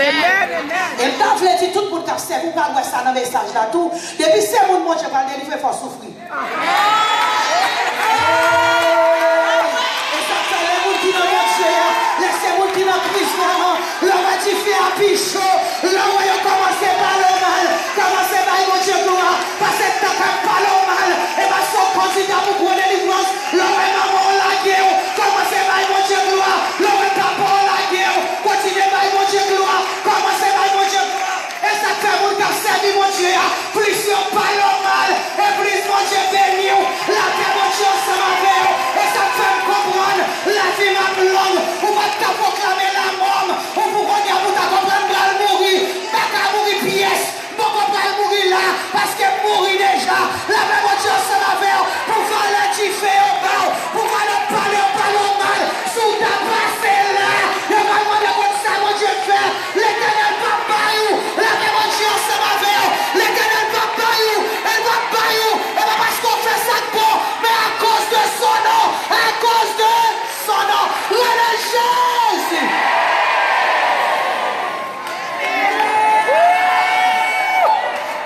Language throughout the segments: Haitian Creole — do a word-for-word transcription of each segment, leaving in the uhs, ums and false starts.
E m ta vle di tout moun k ap sèvi, ou pral wè sa nan mesaj la tou. Depi se moun Bondye pral delivre, fò w soufri. E sa k fè lè moun ki nan Bondye a, lè se moun ki nan Kris vrèman, lè w wè dife a pi cho, lè w wè yo kòmanse pale w mal, kòmanse bay Bondye glwa, pase tan k ap pale w mal, e paske w kandida pou gwo delivrans, lè w wè manman w lage w, kòmanse bay Bondye glwa, lè w wè papa w lage w, kontinye bay Bondye glwa, kòmanse bay Bondye glwa. E sa k fè moun k ap sèvi Bondye a, plis yo pale w mal, e plis Bondye beni w, lapè Bondye ansanm avè w. E sa k fè m konprann, lavi m ap long, ou pa t ka pwoklame lamò m, ou pou kounye a pou ta konprann m pral mouri, m pa ka mouri pyès, m poko pral mouri la, paske m mouri deja, lapè Bondye ansanm avè w, pou valè dife yo ba w, pou valè pale yo pale w mal, si w ta pase la, yo pral mande w konn sa Bondye fè, Letènèl p ap bay ou, lapè Bondye ansanm avè w. Letènèl p ap bay ou, e l p ap bay ou, e pa paske w fè sa k bon, men akoz de son non, akoz de son non. Rele Jezi!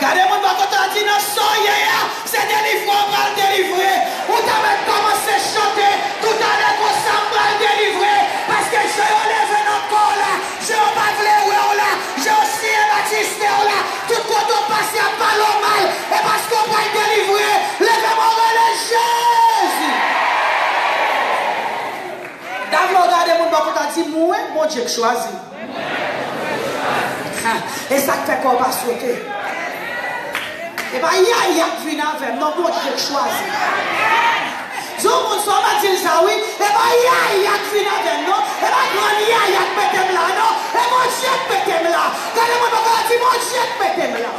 Gade moun bò kote w di, nan sa w ye a, se delivre w pral delivre. Ou ta mèt kòmanse chante toutalè konsa, m pral delivre, paske jan yo leve nan kò w la, jan yo pa vle wè w la, jan yo siye batistè w la, tout kote w pase ap pale w mal, e paske w pral delivre. Leve men w, rele Jezi! Davlo, gade moun bò kote w di, mwen, Bondye k chwazi. Ha, e sa k fè kò w pa sote. E pa yaya k vin avè m, non, Bondye k chwazi. Di yon moun sa, w mèt di l sa, wi. E pa yaya k vin avè m, non. E pa grann yaya k mete m la, non. E Bondye k mete m la. Gade moun bò kote w di, Bondye k mete m la.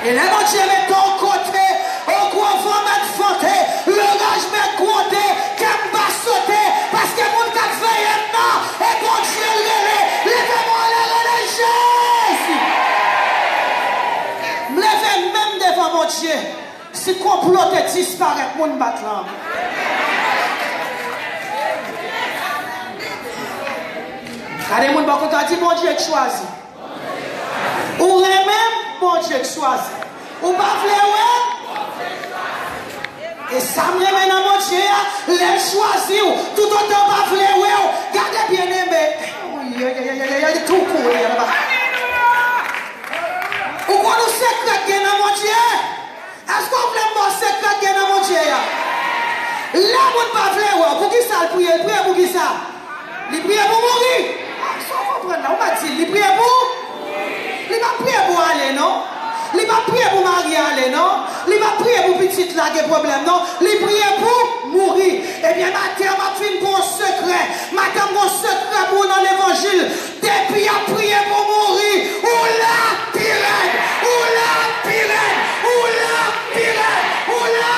E lè Bondye mete w kote, o gwo van mèt vante, loraj mèt gwonde, kè m pa sote, paske moun k ap veye m nan, e Bondye l rele, leve men w anlè, rele Jezi! M leve men m devan Bondye, si konplo te disparèt, moun bat lan. Gade moun bò kote w di, Bondye k chwazi. Ou renmen m, Bondye k chwazi. Ou pa vle wè m. E sa m renmen nan Bondye a, lè l chwazi w, toutotan w pa vle wè w, gade byeneme. Ou konn yon sekrè k gen nan Bondye? Èske w vle m ba w sekrè k gen nan Bondye a? Lè moun pa vle wè w, poukisa l priye? L priye poukisa? Li priye pou mouri. Ah, sa w konprann la, ou pa di l, li priye pou? Li pa priye pou ale, non. Li pa priye pou mari ale, non. Li pa priye pou pitit la gen pwoblèm, non. Li priye pou mouri. Ebyen, maten an, m ap vin pou yon sekrè. Maten an, m gen yon sekrè pou ou nan levanjil. Depi y ap priye pou mouri, ou la pi rèd, ou la pi rèd, ou la pi rèd, ou la.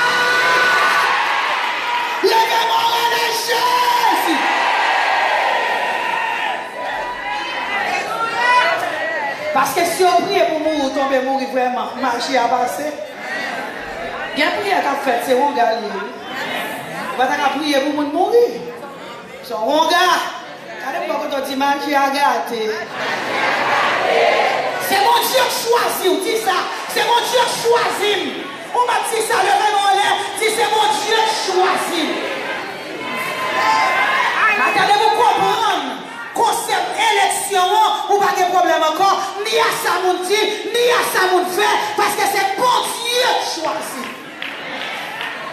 Leve men w, rele Jezi! Paske si yo priye pou mouri, ou tonbe mouri vrèman, maji a pase. Gen priyè k ap fèt, se wonga l ye, wi. Ou pa ta ka priye pou moun mouri. Se yon wonga. Gade m bò kote w di, maji a gate. Se Bondye k chwazi w, di sa. Se Bondye k chwazi m. Ou mèt di sa, leve men w anlè, di, se Bondye k chwazi m. Maten, depi w konprann konsèp eleksyon an, ou pa gen pwoblèm ankò, ni a sa moun di, ni a sa moun fè, paske se Bondye k chwazi.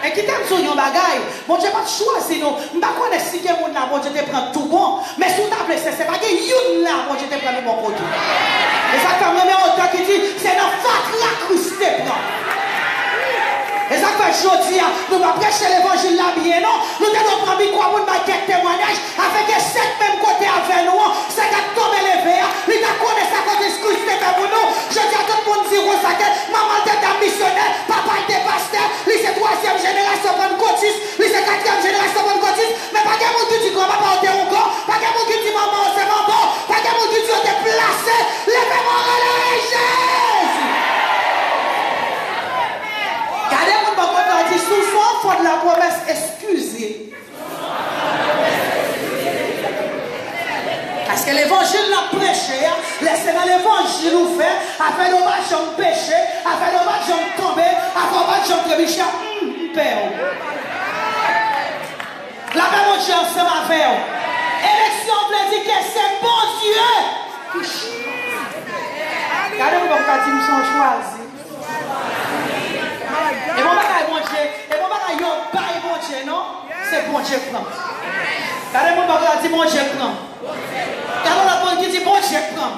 E kite m di w yon bagay, Bondye pa t chwazi nou. M pa konnen si gen moun la Bondye te pran tou bon, men si w ta vle sensè, pa gen youn la Bondye te pran nou bon kote. E sa k fè m renmen yon otè ki di, se nan fatra Kris te pran. E sa k fè jodi a, nou pa preche levanjil la byen non. Nou te dwe pran mikwo pou n bay kèk temwayaj. Avèk e sèk menm kote avè nou an, sèk ap tonbe leve a, li ta konnen sakrifis Kris te fè pou nou. Jodi a, tout moun di konsa ke manman l te dam misyonè, papa l te pastè, li se twazyèm jenerasyon pannkotis, li se katriyèm jenerasyon pannkotis, men pa gen moun ki di granpapa w te ongan, pa gen moun ki di manman w se manman w, pa gen moun ki di yo te plase. Leve men w, rele Jezi! Gade moun bò kote w, di, si w se yon enfant de la promesse, eskize. Paske levanjil n ap preche a, lè se nan levanjil ou fè, afè nou pa janm peche, afè nou pa janm tonbe, afè w pa janm trebiche, m, m pè w. Lapè Bondye ansanm avè w. Eleksyon vle di ke se Bondye ki ch-, gade moun bò kote a, di m se yon chwazi. E bon bagay Bondye, e bon bagay yo bay Bondye non, se Bondye pran. Gade moun bò kote a, di Bondye pran. Gade lòt moun ki di Bondye pran.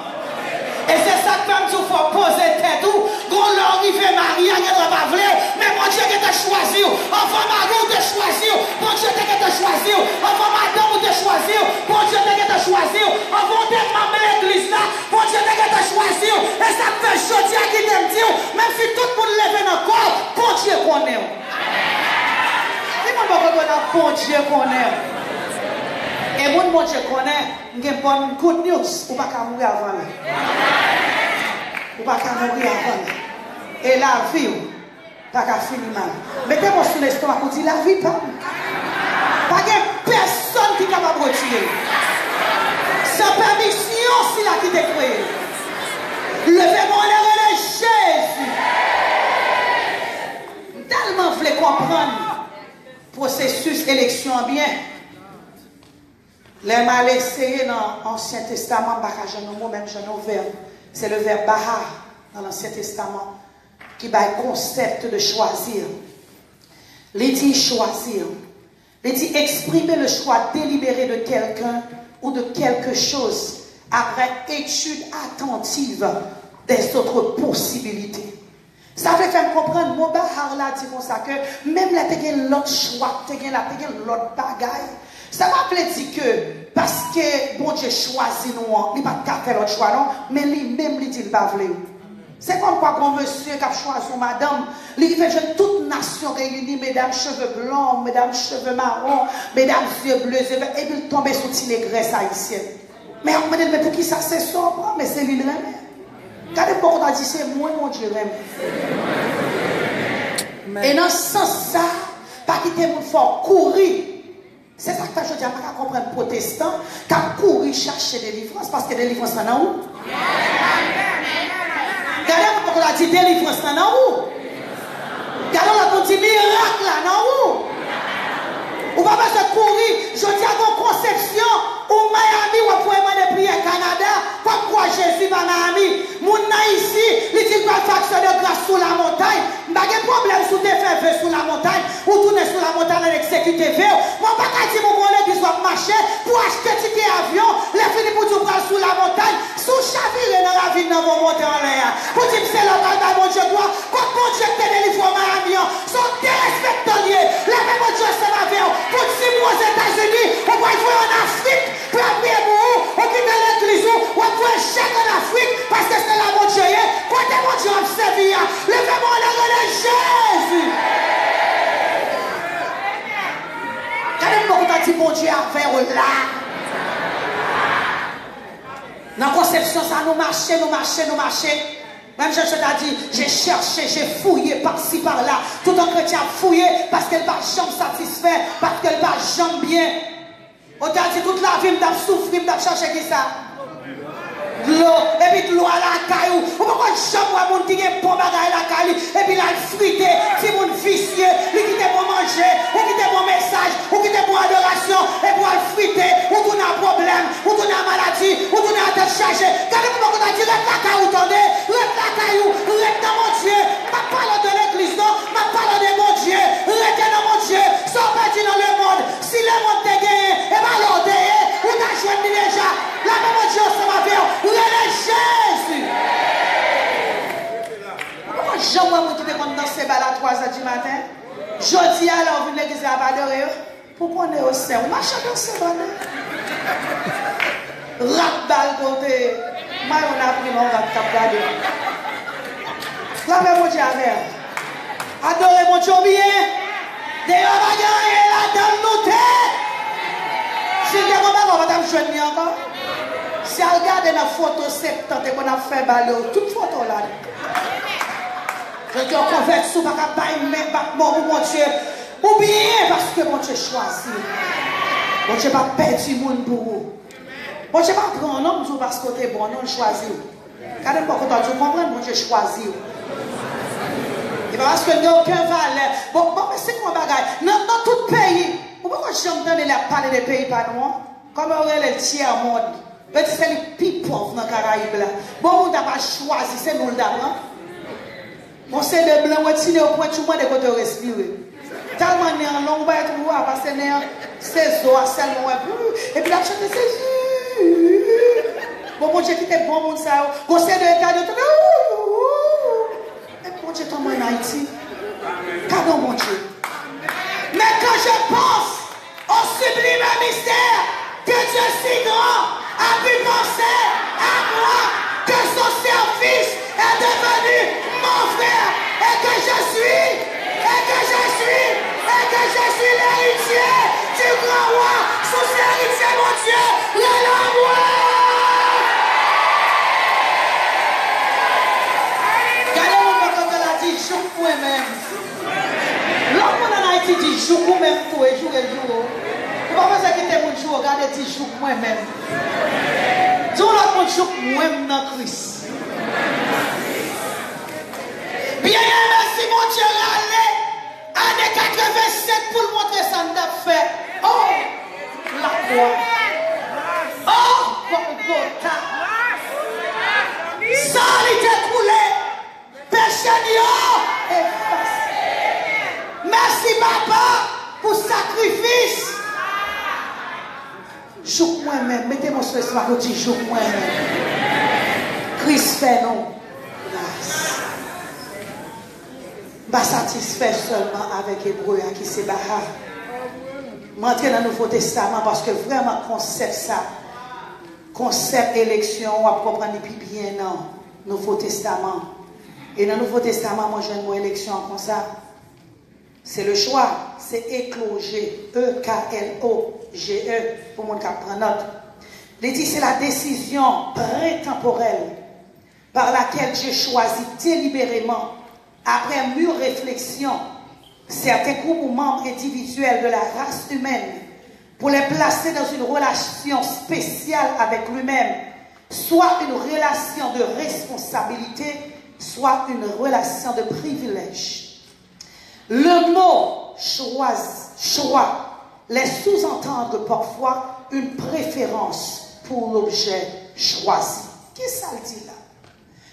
E se sa k fè m di w fò w poze tèt ou. Gon lè w rive mari a gentan pa vle w, men Bondye gentan chwazi w. Anvan mari w te chwazi w, Bondye te gentan chwazi w. Anvan madanm ou te chwazi w, Bondye te gentan chwazi w. Anvan w te manm legliz la, Bondye te gentan chwazi w. E sa k fè jodi a kite m di w, menm si tout moun leve nan kò w, Bondye konnen w. Di moun bò kote w la, Bondye konnen w. E moun Bondye konnen, m gen bòn good news, ou pa ka mouri avan lè. Ou pa ka mouri avan lè. E lavi w pa ka fini mal. Mete men w sou lestomak ou, di, lavi pa m. Pa gen pèsonn ki kapab retire l. San pèmisyon sila ki te kreye l. Leve men w anlè, rele Jezi. M tèlman vle konprann pwosesis eleksyon an byen. Lè m al eseye nan Ansyen Testaman, m pa ka jwenn yon mo, menm jan yon vèb. Se le vèb bahar nan Ansyen Testaman ki bay konsèp de choisir. Li di choisir. Li di exprimer le choix délibéré de quelqu'un ou de quelque chose après étude attentive des autres possibilités. Sa vle fè m konprann, mo bahar la di konsa ke menm lè te gen lòt chwa, te gen la, te gen lòt bagay. Sa pa vle di ke paske Bondye chwazi nou an, li pa t ka fè lòt chwa non, men li menm li di l pa vle w. Se kòmkwa gon mesye k ap chwazi yon madanm, li rive jwenn tout nasyon reyini, medam cheve blon, medam cheve mawon, medam zye ble, zye vè, epi l tonbe sou ti negrès ayisyèn. Men y ap mande l, men poukisa se sa w pran? Men se li l renmen. Gade bò kote a, di se mwen Bondye renmen. E nan sans sa, pa kite moun fè w kouri. Se sa k fè jodi a m pa ka konprann pwotestan k ap kouri chache delivrans, paske delivrans lan nan ou. Gade moun bò kote a, di delivrans lan nan ou. Gade lòt moun, di mirak la nan ou. Ou pa bezwen kouri. Jodi a gon konsepsyon, ou Miami, w ap voye mande priyè Kanada, w ap kwè Jezi pa Miami. Moun nan isi, li di l pral fè aksyon de gras sou lamontay. M pa gen pwoblèm si w te fè ve sou lamontay, ou tounen sou lamontay, l al egzekite ve w. Men w pa ka di m ou gon legliz w ap mache pou w achte tikè avyon, lè fini pou w di w pral sou lamontay. Si w chavire nan ravin nan, gon monte anlè a, pou di m se la w pral bay Bondye glwa, kot Bondye k te delivre w Miami an? Se yon derespektan l ye. Leve men w, Bondye ansanm avè w, pou di m w Ozetazini, ou pral voye ann Afrik pou y al priye pou ou, ou kite legliz ou, w ap voye chèk ann Afrik, paske se la Bondye ye. Kote Bondye w ap sèvi a? Leve men w anlè, rele Jezi. Gade m bò kote a, di Bondye avè w la. Nan konsepsyon sa, nou mache, nou mache, nou mache. Menm jan Jòb ta di, j'ai cherché, j'ai fouillé par-ci, par-là. Toutan kretyen ap fouye, paske l pa janm satisfè, paske l pa janm byen. Ou ta di, tout lavi m t ap soufri, m t ap chache kisa? Dlo. Epi dlo a lakay ou. Ou poko janm wè moun ki gen bon bagay lakay li, epi l al frite, timoun visye, li kite bon manje, ou kite bon mesaj, ou kite bon adorasyon, epi w al frite, ou tounen a pwoblèm, ou tounen a maladi, ou tounen a tèt chaje. Gade moun bò kote a, di, ret lakay ou, tande, ret lakay ou, ret nan Bondye. M p ap pale w de legliz non, m ap pale w de Bondye. Rete nan Bondye. Sa w pèdi nan lemonn, si lemonn te genyen, e pa la w te ye, ou ta jwenn li deja. Lapè Bondye ansanm avè w. Rele Jezi. Ou poko janm wè moun ki te konn danse bal a twazè di maten? Jodi a, lè w vin legliz la, ap adore yo. Pou konnen yo sen, ou mache danse bal la. Rat bal kote, mayo nan pri nan rat k ap gade. Lapè Bondye avè w. Adore Bondye w byen. Deyò pa gen anyen ladan l, nou te. Si l te gon bagay, w pa t ap jwenn li ankò. Si al gade nan foto septan te konn ap fè bal yo, tout foto ladan. Jodi a w konvèti, w pa ka bay men bat men w pou Bondye. Ou byen paske Bondye chwazi w. Bondye p ap pèdi moun pou ou. Bondye pa pran w non, m di w paske w te bon, non, l chwazi w. Gade m bò kote w, di w konprann, Bondye chwazi w. E pa paske l gen okenn valè. Bon, bon, men se yon bagay. Nan, nan tout peyi, ou poko janm tande lè y ap pale de peyi pa nou an? Kòman yo rele l, tyè mond? Yo di se li pi pòv nan Karayib la. Bon, moun ta pa chwazi, se nou l ta pran. Gon seri de blan, ou etire yo pwenti, ou mande kote yo respire. Tèlman nen an long, ou pa wè twou a, pase nen an, se zo a sèlman ou wè. Epi l ap chante, se Jezi. Bon, Bondye kite bon moun sa yo. Gon seri de eta yo tande. Epi Bondye tonbe ann Ayiti. Gadon Bondye. Mais quand je pense au sublime mystère, que Dieu si grand a pu penser à moi, que son service est devenu mon frère, et que je suis, et que je suis, et que je suis l'héritier du grand roi, sous héritier mon Dieu, rele mwen. Gade moun nan kote la, di, jouk mwen menm. Lè yon moun ann Ayiti di jouk ou menm tou, e joure l joure w. Ou pa bezwen kite moun joure w, gade di jouk mwen menm. Di yon lòt moun jouk mwen menm nan Kris. Byeneme, si Bondye rale ane katrevensenk pou l montre sa n t ap fè. Oh! Lakwa. Oh! Golgota. San li te koule. Peche n yo efase. Mèsi, Papa, pou sakrifis. Jouk mwen menm, mete men w sou lestomak ou, di, jouk mwen menm. Kris fè nou gras. M pa satisfè sèlman avèk Ebre a ki se Baha. M antre nan Nouvo Testaman paske vrèman konsèp sa, konsèp eleksyon, w ap konprann li pi byen nan Nouvo Testaman. E nan Nouvo Testaman, mwen jwenn mo eleksyon an konsa. Se le chwa, se ekloje, E K L O J E, pou moun k ap pran nòt. Li di, c'est la décision prétemporelle par laquelle Dieu choisit délibérément, après mûre réflexion, certains groupes ou membres individuels de la race humaine pour les placer dans une relation spéciale avec lui-même, soit une relation de responsabilité, soit une relation de privilège. Le mot choix, choix laisse sous-entendre parfois une préférence pour l'objet choisi. Kisa l di la?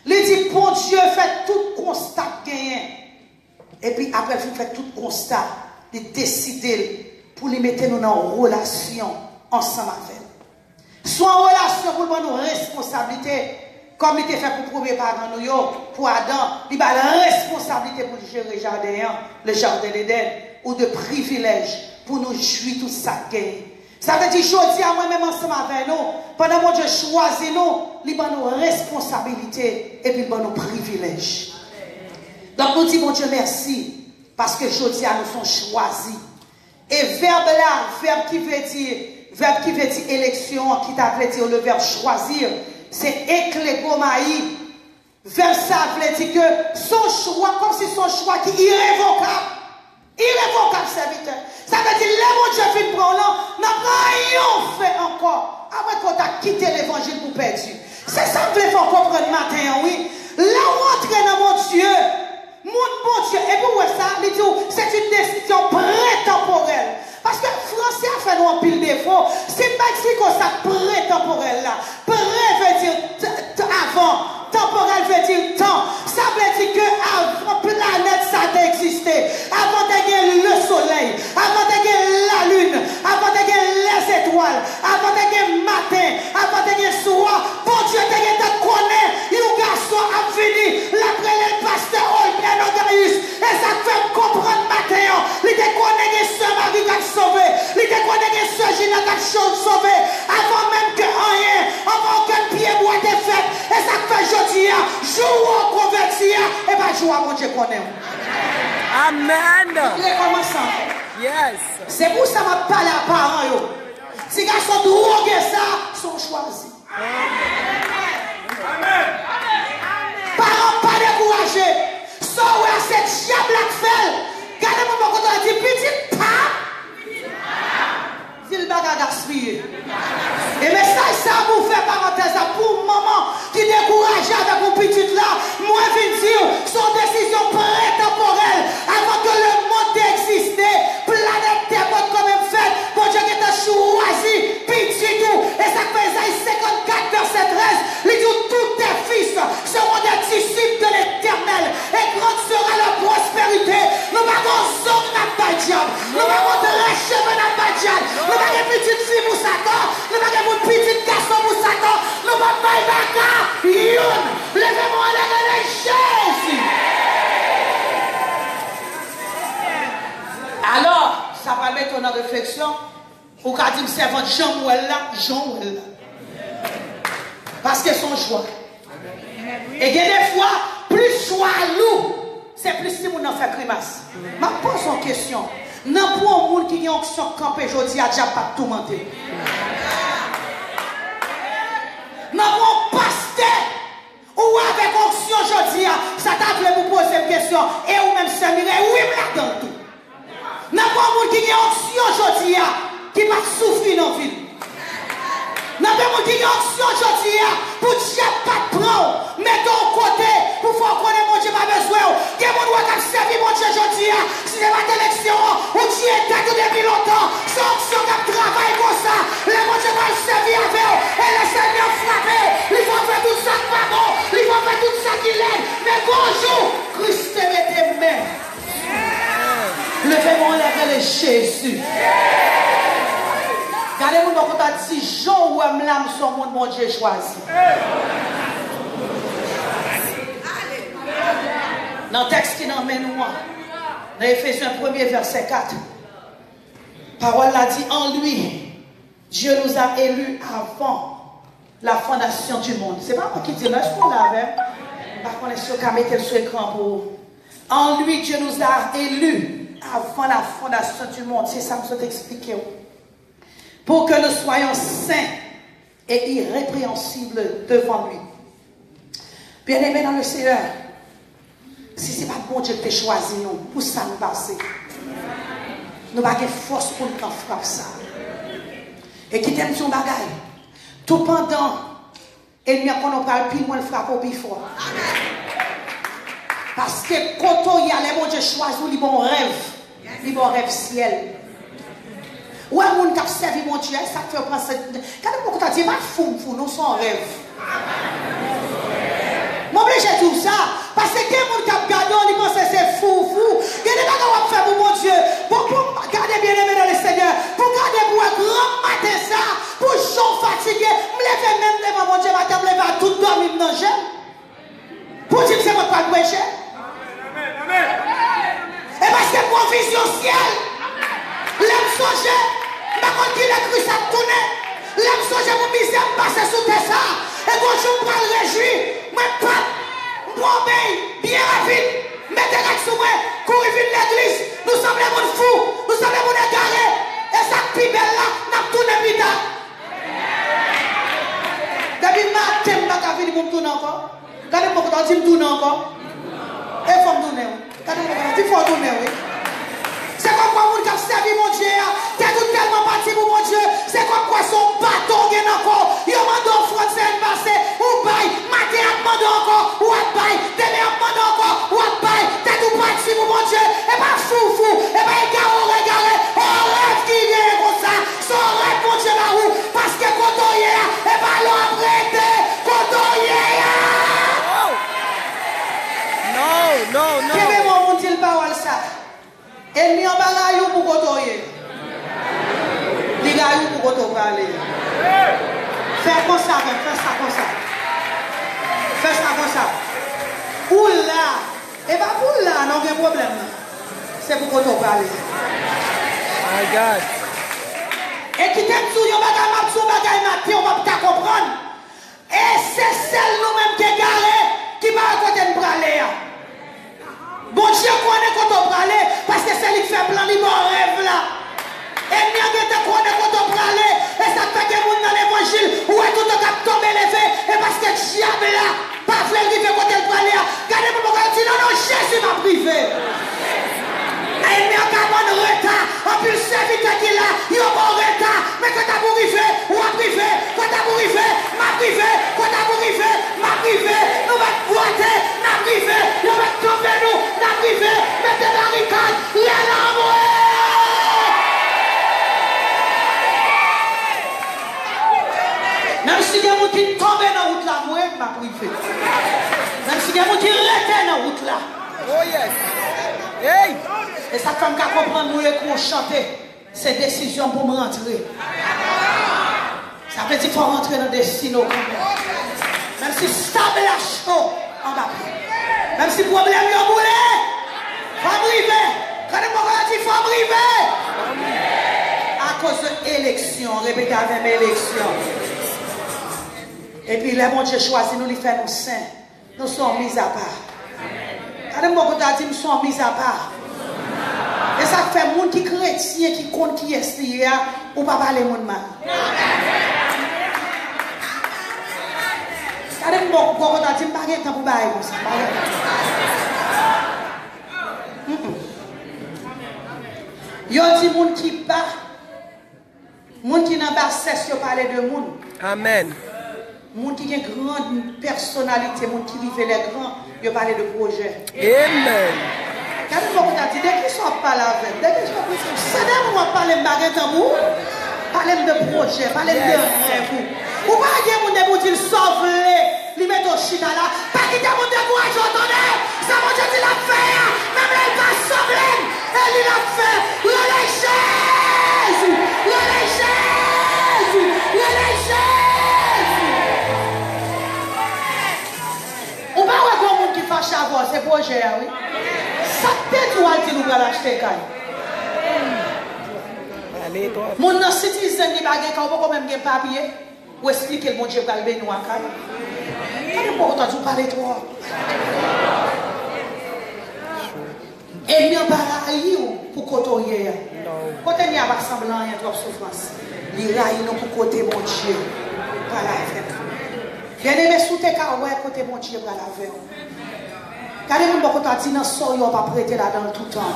Li di Bondye fè tout konsta k genyen. Epi apre l fin fè tout konsta, li deside l pou li mete nou nan relasyon ansanm avè l. Sou yon relasyon pou l ban nou responsablite, kòm li te fè pou premye paran nou yo, pou Adan, li ba l responsablite pou l jere jaden an, le jardin d'Éden, ou de privilèj pou nou jwi tout sa k genyen. Sa vle di, jodi a, mwen menm ansanm avè nou, pandan Bondye chwazi nou, li ban nou responsabilite epi l ban nou privilèj. Donk, nou di Bondye mèsi, paske jodi a, nou se yon chwazi. E vèb la, vèb ki vle di, vèb ki vle di eleksyon an, ki ta vle di le verbe choisir, se eklegomayi. Vèb sa vle di ke se yon chwa, kòmsi se yon chwa ki irevokab. Irevokab, sèvitè. Sa vle di, lè Bondye fin pran w lan, n ap anyen w fè ankò. Amwens ke w ta kite levanjil pou w pèdi. Se sa m vle fè w konprann maten an, wi. Lè w antre nan Bondye, moun Bondye, epi w wè sa, li di w, c'est une décision prétemporelle. Paske franse a fè nou anpil defo. Si m pa eksplike w sa k pretanporèl la, pre vle di t-, t-, avan, tanporèl vle di tan. Sa vle di ke avan planèt sa te egziste, avan te gen lesolèy, avan te gen lalin, avan te gen lèzetwal, avan te gen maten, avan te gen swa, Bondye te gentan konnen yon gason ap vini, l ap rele l pastè Olbè Nogayis. E sa k fè m konprann maten an, li te konnen gen sè Mari k ap sove, li te konnen gen sè Jina k ap cho-, sove, avan menm ke anyen, avan okenn pyebwa te fèt. E sa k fè jodi a, jou w konvèti a, e pa jou a Bondye konnen w. Amèn. Li rekòmanse ankò. Yes. Se pou sa m ap pale a paran yo. Ti gason dwoge sa, se w chwazi. Paran, pa dekouraje. Sa w wè a, se dyab la k fè l. Gade moun bò kote w, di, pitit pa. Di l pa ka gaspiye. E mesaj sa a pou Ou ka di m sèvant jan m wè l la, jan w wè l la. Paske se yon jwa. E gen de fwa, plis jwa a lou, se plis timoun nan fè grimas. M ap poze yon kesyon. Nan pou yon moun ki gen onksyon kanpe jodi a, dyab pa t toumante. Nan pou yon pastè ou avèk onksyon jodi a, sa ta vle pou poze m kesyon, e ou menm sè Mireille, wi m ladan l tou. Nan pou yon moun ki gen onksyon jodi a, ki pa t soufri nan vi l. Nan pou yon moun ki gen onksyon jodi a, pou dyab pa t pran w, mete w kote, pou fè w konnen Bondye pa bezwen w. Gen moun wè k ap sèvi Bondye jodi a, si se pa t eleksyon an, ou tiye tèt ou depi lontan. Se onksyon k ap travay konsa. Lè Bondye pral sèvi avè w, e Lesenyè frape w, li fè w fè tout sa k pa bon, li fè w fè tout sa ki lèd. Men gon jou, Kris te mete men. Leve men w anlè, rele Jezi. Gade moun bò kote a, di, jan w wè m la, m se yon moun Bondye chwazi. Nan tèks ki nan men nou an, nan Efezyen premye vèsè kat, pawòl la di, en lui, Dieu nous a élus avant la fondation du monde. Se pa mwen ki di l, non, èske w la avè m? M pa konnen si yo ka mete l sou ekran pou ou. En lui, Dieu nous a élus avant la fondation du monde. Se sa m sot eksplike w. Pour que nous soyons saints et irrépréhensibles devant lui. Bien-aimés dans le Seigneur, si se pa t Bondye ki te chwazi nou pou sa n pase, nou pa gen fòs pou n nan frap sa. E kite m di yon bagay, tou pandan enmi an konnen w pral pi lwen, l frape w pi fò. Paske kote w ye a, lè Bondye chwazi w, li ba w rèv. Li ba w rèv syèl. Ou wè moun k ap sèvi Bondye a, e sa k fè yo panse. Gade pou kouta di, e pa fou m fou, non, se yon rèv. M oblije di w sa, paske gen moun k ap gade w, li panse se fou w fou. Gen de bagay w ap fè pou Bondye. Bon, pou m gade, bien-aimés dans le Seigneur, pou gade pou wè gran maten sa, pou jan w fatige, m leve menm devan Bondye maten, m leve a tout dòmi m nan je m. Pou di m se mwen k pral preche. E paske m gon vizyon syèl. Lè m sonje, m pa konn kilè Kris ap tounen. Lè m sonje pou mizè m pase sou tè sa a, e gon jou m pral rejwi, mwen p ap, m pran yon beny byen rapid, m mete rad sou mwen, kouri vin legliz, nou sanble moun fou, nou sanble moun egare, e sa k pi bèl la, n ap tounen pita. Depi maten m pa ka vini pou m tounen ankò. Gade m bò kote a, di m tounen ankò. E fò m tounen wi. Gade m bò kote a, di fò w tounen wi. Se kòmkwa moun k ap sèvi Bondye a, tèt ou tèlman pati pou Bondye, se kòmkwa se yon baton w gen nan kò w. Yo mande w ofrann semèn pase, ou bay, maten y ap mande w ankò, w ap bay, demen y ap mande w ankò, w ap bay. Tèt ou pati pou Bondye, e pa fou w fou, e pa egare w egare, yon rèv ki genyen konsa. Se yon rèv Bondye ba ou, paske kote w ye a, e pa la w ap rete, kote w ye a. No, no, no. Kenbe men w, moun, di l pawòl sa. Enmi an pa rayi w pou kote w ye. Li rayi w pou kote w prale. Fè konsa avè m, fè sa konsa. Fè sa konsa. Ou la. E pa pou la non gen pwoblèm nan. Se pou kote w prale. My God. E kite m di w yon bagay, m ap di w yon bagay maten, w p ap ka konprann. E se sèl nou menm ki egare, ki pa wè kote n prale a. Bondye konnen kote w prale, paske se li k fè plan, li ba w rèv la. Enmi an gentan konnen kote w prale, e sa k fè gen moun nan levanjil, ou wè toutan k ap tonbe leve, e paske dyab la pa vle l rive kote l prale a. Gade moun bò kote a, di, non, non, Jezi, m ap rive. Enmi an ka ban n reta, anpil sèvitè ki la, yo ba w reta, men kanta pou rive, w ap rive, kanta pou rive, m ap rive, kanta pou rive, m ap rive, nou mèt bwate, n ap rive, yo mèt kanpe nou, n ap rive, mete barikad, rele anmwe! Menm si gen moun ki tonbe nan wout la, mwen, m ap rive. Menm si gen moun ki rete nan wout la. Oh yes. Hey! E sa k fè m ka konprann nou ekri yon chante. Se desizyon pou m rantre. Sa vle di fò w rantre nan destine w kanmenm. Menm si sab la cho anba pye. Menm si pwoblèm yo boule. Fò m rive. Gade bò kote a, di fò m rive. Koze eleksyon, repete avè m, eleksyon. Epi lè Bondye chwazi nou, li fè nou sen. Nou se yon mizapa. Gade m bò kote a, di m se yon mizapa. E sa k fè moun ki kretyen, ki konn kiyès li ye a, ou pa pale moun mal. Gade m bò, bò kote a, di m pa gen tan pou bagay konsa. Pa gen tan. Mm-mm. Yo di moun ki ba, moun ki nan basès, yo pale de moun. Amèn. Moun ki gen gran pèsonalite, moun ki rive lè gran, yo pale de pwojè. Amèn. Gade bò kote a, di, de kisa w ap pale avè m? De kisa w ap pale? Se de moun w ap pale, m pa gen tan pou ou. Pale m de pwojè, pale m de rèv ou. Ou pa gen moun depi w di l sa w vle, li mete w chita la. Pa kite moun dekouraje w, tande! Sa Bondye di l ap fè a, menm lè l pa sanble m, e li l ap fè. Rele Jezi! Rele Jezi! Rele Jezi! Ou pa wè gon moun ki fache avè w, se pwojè a, wi. Sa k te di w al di l ou pral achte kay? Moun nan sitizen, li pa gen kay, ou poko menm gen papye. Ou esplike l Bondye pral beni w ak kay. Gade m bò kote a, di w pale twòp. Ènmi an pa rayi w pou kote w ye a. Kote n ye a pa sanble anyen, twòp soufrans. Li rayi nou pou kote Bondye pral avè nou. Byeneme, si w te ka wè kote Bondye pral avè w. Gade moun bò kote a, di nan sa w ye a, w p ap rete ladan l toutan.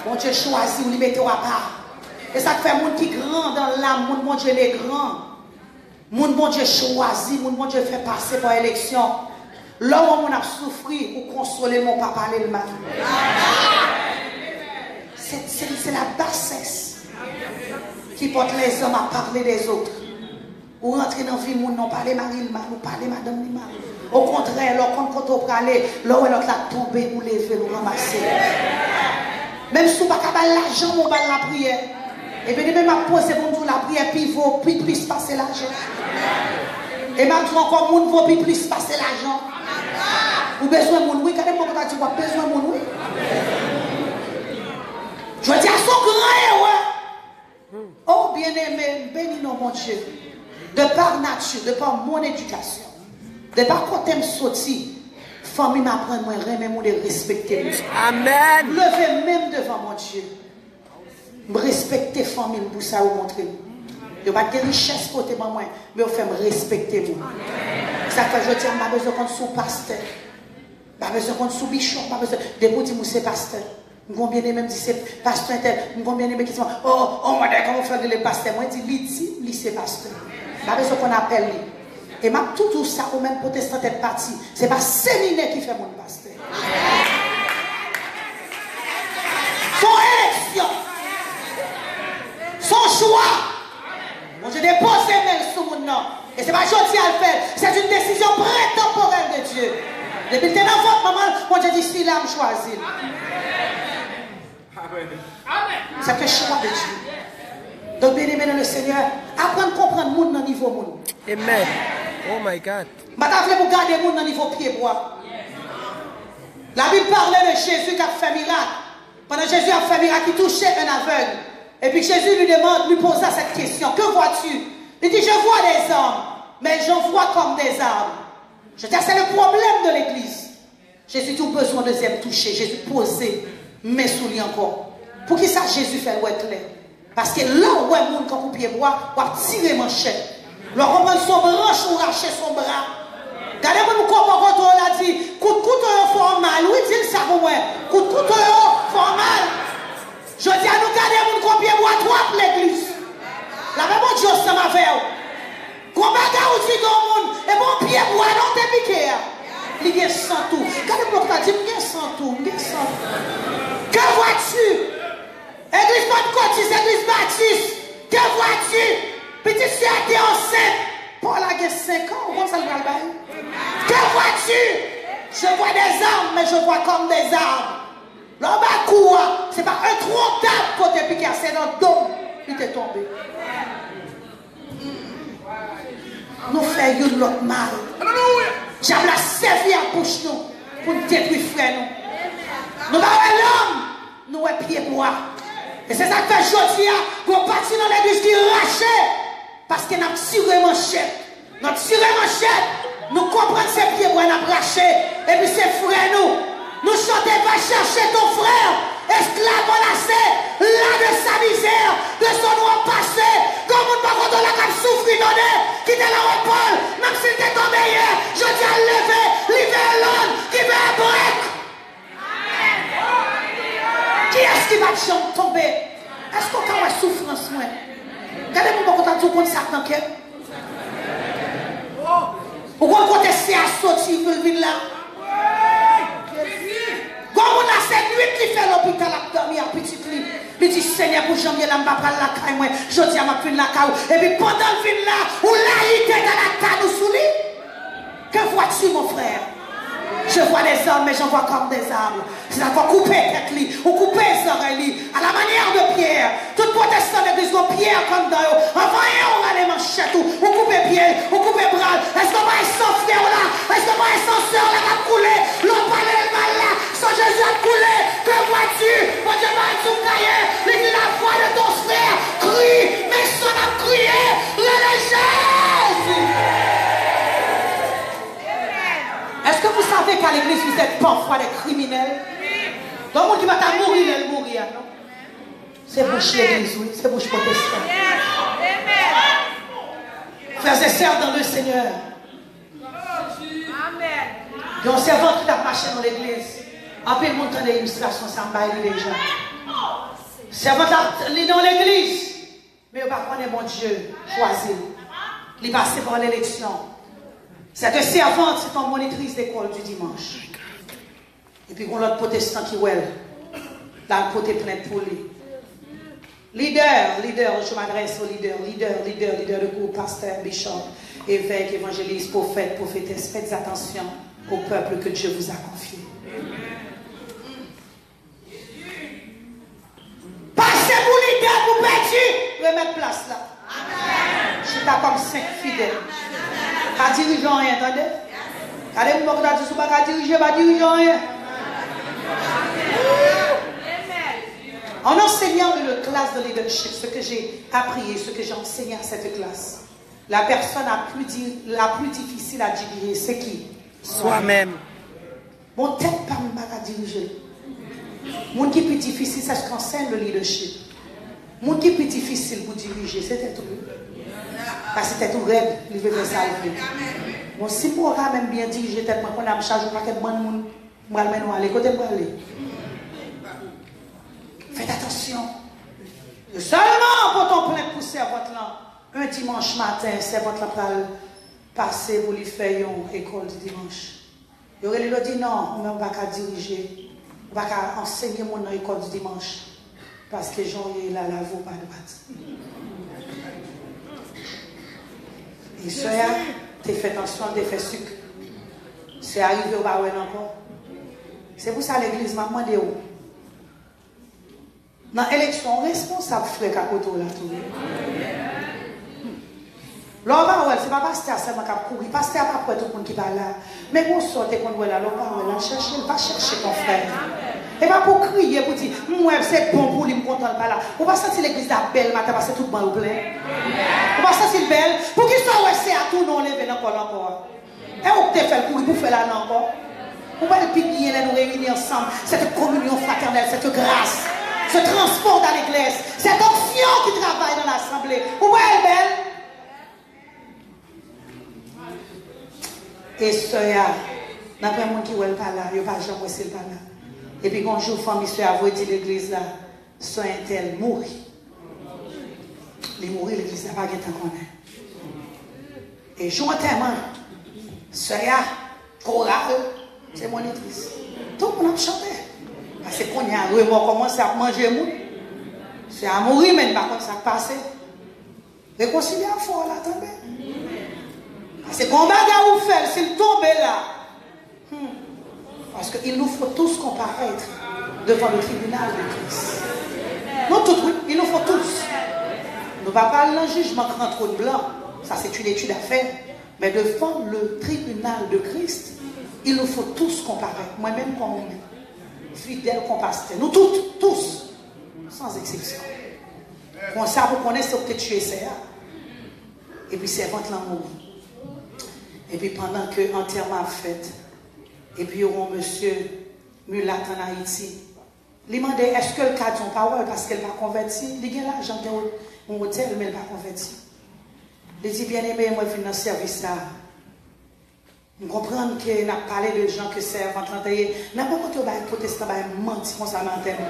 Bondye chwazi w, li mete w apa. E sa k fè moun ki gran dan lam, moun Bondye le gran. Moun Bondye chwazi, moun Bondye fè pase pa eleksyon. Lè w wè yon moun ap soufri, ou konsole l, men w pa pale l mal. Se, se, se la bassesse qui porte les hommes à parler des autres. Ou rantre nan vi moun nan, ou pale mari l mal, ou pale madanm li mal. Okontrè, lè w konn kote w prale, lè w wè lòt la tonbe, ou leve l, ou ranmase l. Menm si w pa ka ba l lajan, men w ba l lapriyè. E byeneme, m ap poze pou m di w, lapriyè pi vo, pi plis pase lajan. E m ap di w ankò, moun vo pi plis pase lajan. Ou bezwen moun, wi. Gade m, mwen ta di w ap bezwen moun, wi. Jodi a, se yon gran erè. Oh, byeneme, m beni non Bondye. De par nature, de par mon éducation, de par kote m soti, fanmi m aprann mwen renmen moun e respekte moun. Amèn. M leve men m devan Bondye. M respekte fanmi m pou sa yo montre m. Yo pa t gen richès pote ban mwen, men yo fè m respekte moun. Sa k fè jodi a m pa bezwen konn si w pastè. M pa bezwen konn si w bichòp, m pa bezwen. Depi w di m ou se pastè. M gon byeneme m di se pastè entèl, m gon byeneme ki di mwen, oh, oh, oh, mwen, kòman w fè rele pastè? Mwen di, li di m li se pastè. M pa bezwen konn apèl li. E m ap tou di w sa, ou menm pwotestan tèt pati, se pa seminè ki fè moun pastè. Se yon eleksyon. Se yon chwa. Bondye depoze men l sou moun nan. E se pa jodi a l fè l. C'est une décision prétemporelle de Dieu. Depi l te nan vant manman l, Bondye di, sila m chwazi l. C'est un choix de Dieu. Donk, byeneme nan le Senyè, aprann konprann moun nan nivo moun. Amen. Oh my God. M pa ta vle pou gade moun nan nivo pyebwa. La Bible parle de Jésus k ap fè mirak. Pandan Jezi ap fè mirak, li touche un aveugle. Et puis Jésus lui demande, lui posa cette question, que vois-tu? Li di, je vois des hommes, mais j'en vois comme des arbres. Je dis, c'est le problème de l'église. Jezi di, ou bezwen yon dezyèm touche. Jezi poze men sou li ankò. Poukisa Jezi fè l wè klè? Paske lè w wè moun kankou pyebwa, w ap tire manchèt. Lè w konprann se yon branch ou rache, se yon bra. Gade moun kòman kote w la di, kout kouto yo fè w mal. Wi, di l sa pou mwen. Kout kouto yo fè w mal. Jodi a, nou gade moun kon pyebwa twòp legliz. Lapè Bondye ansanm avè w. Gon bagay ou di de yon moun, e bon pyebwa non te pike a. Li gen san tou. Gade moun ki ta di, m gen san tou, m gen san tou. Que vois-tu? Egliz Pantkòtis, egliz Batis, que vois-tu? Pitit sè a te ansent. Paul la gen senk an, ou konn sa l pral bay? Que vois-tu? Je vois des arbres, mais je vois comme des arbres. Lè w ba kou a, se pa entwontab kote pike a, se nan do l li te tonbe. Nou fè youn lòt mal. Dyab la sèvi ak bouch nou pou n detwi frè nou. Nou pa wè lòm, nou wè pyebwa. E se sa k fè jodi a, gen yon pati nan legliz ki rache, paske n ap tire manchèt. N ap tire manchèt, nou konprann se pye bwa n ap rache, epi se frè nou. Nou chante, va chercher ton frère, esclave enlacé, là de sa misère, de son noir passé. Gen moun bò kote w la k ap soufri, tande, ki te nan wòt pa l, menm si l te tonbe yè, jodi a l leve, li veye lòn, ki veye brèk. Kiyès ki pa t janm tonbe? Èske w ka wè soufrans mwen? Gade moun bò kote w la, di w konn sa k nan kè m. Ou konn kote sè a soti pou l vin la? Gon moun la se nwit li fè lopital ap dòmi ak pitit li. Li di, Senyè, pou jan m ye la, m pa pral lakay mwen. Jodi a, m ap vin lakay ou. Epi pandan l vin la, ou layi dega latal ou sou li. Que vois-tu, mon frère? Je vois des hommes, mais j'en vois comme des arbres. Se sa fè w koupe tèt li, ou koupe zòrèy li, à la manière de Pierre. Tout pwotestan legliz gon pyè anndan yo. Anvan yon rale manchèt ou, ou koupe pye l, ou koupe bra l. Èske w pa wè san frè w la? Èske w pa wè san sè w la k ap koule? Lè w pale l mal la, san Jezi ap koule. Que vois-tu? Bondye pa di w kaye. Li di la voix de ton frère crie. Men san ap kriye. Rele Jezi. Est-ce que vous savez qu'à l'église, vous êtes parfois des criminels? Gen moun ki pa ta mouri lè l mouri a, non. Se bouch legliz, wi. Se bouch pwotestan. Frères et sœurs dans le Seigneur, gen yon sèvant ki t ap mache nan legliz. Anpil moun tande ilistrasyon sa, m bay li deja. Sèvant la, li nan legliz. Men yo pa konnen Bondye chwazi l. Li pase pa leleksyon. Cette servante, c'est une monitrice d'école du dimanche. Epi gon lòt pwotestan ki wè l, l al pote plent pou li. Leader, leader, je m'adresse aux leaders, leader, leader, leader de groupe, pasteur, bishop, évêque, évangéliste, prophète, prophétesse, faites attention au peuple que Dieu vous a confié. Pase pou lidè pou pèdi, remèt plas la. Chita kòm senk fidèl. Pa dirije anyen, tande. Gade moun bò kote w la, di, si w pa ka dirije, pa dirije anyen. En enseignant une classe de leadership, ce que j'ai appris et ce que j'ai enseigné à cette classe, la personne la plus di-, la plus difficile à diriger, c'est qui? Soi-même. Bon, tèt pa m, m pa ka dirije l. Moun ki pi difisil, c'est ce qu'enseigne le leadership. Moun ki pi difisil pou dirije, se tèt ou. Paske tèt ou rèd, li vle fè sa l vle. Bon, si m poko ka menm byen dirije tèt mwen, kounye a m chaje yon pakèt bann moun, m pral mennen w ale. Kote m prale? Faites attention. Yo sèlman pote yon plent pou sèvant lan. Un dimanche matin, sèvant lan pral pase pou li fè yon école du dimanche. Yo rele l, yo di, non, ou menm ou pa ka dirije, ou pa ka ansenye moun nan école du dimanche, paske jan w ye la, la vi w pa dwat. E sè a te fè tansyon, te fè sik. Sè a rive, ou pa wè l ankò. Se pou sa legliz, m ap mande w, nan eleksyon, w responsab frè k akote w la tou wi. Lè w pa wè l, se pa pastè a sèlman k ap kouri. Pastè a p ap wè tout moun ki pa la. Men gon sè w te konn wè la, lè w pa wè l, al chèche l, va chèche konfrè. E pa pou w kriye, pou di, m wè se bon pou li, m kontan l pa la. Ou pa santi legliz la bèl maten paske tout ban yo plen? Ou pa santi l bèl? Poukisa w wè sè a tounen w leve nan kò l ankò a? E ou k te fè l kouri pou fè l ale ankò? Ou wè l pi byen lè nou reyini ansanm, cette communion fraternelle, cette grâce, ce transport dans l'église, cette onction qui travaille dans l'assemblée. Ou wè l bèl? E sè a, nan pwen moun ki wè l pa la, yo pa janm wè si l pa la. Epi gon jou, fanmi sè a voye di legliz la, sè entèl mouri. Li mouri, legliz la pa gentan konnen. E jou antèman, sè a, koral, se monitris. Tout moun ap chante. Paske kounye a, remò kòmanse ap manje moun. Sè a mouri, men n pa konn sa k pase. Rekonsilye avè w la, tande. Paske gon bagay ou fè l, si l tonbe la, Hmm. Parce que il nous faut tous comparaître devant le tribunal de Christ. Nou tout, wi, il nous faut tous. Nou pa pral nan jijman gran twòn blan. Ça, c'est une étude à faire. Mais devant le tribunal de Christ, il nous faut tous comparaître. Mwen menm kon ou menm. Fidèl kon pastè. Nou tout, tous. Sans eksepsyon. Konsa pou konnen se ou ki te tiye sè a. Epi sèvant lan mouri. Epi pandan ke antèman ap fèt, epi yo gen yon mesye milat ann Ayiti, li mande èske l ka di yon pawòl paske l pa konvèti. Li gen lajan, gen yon otèl, men l pa konvèti. Li di, "Byeneme, mwen vin nan sèvis la. M konprann ke n ap pale de jan ke sèvant lan te ye." Nan bon kote yo bay pwotestan bay manti konsa nan antèman.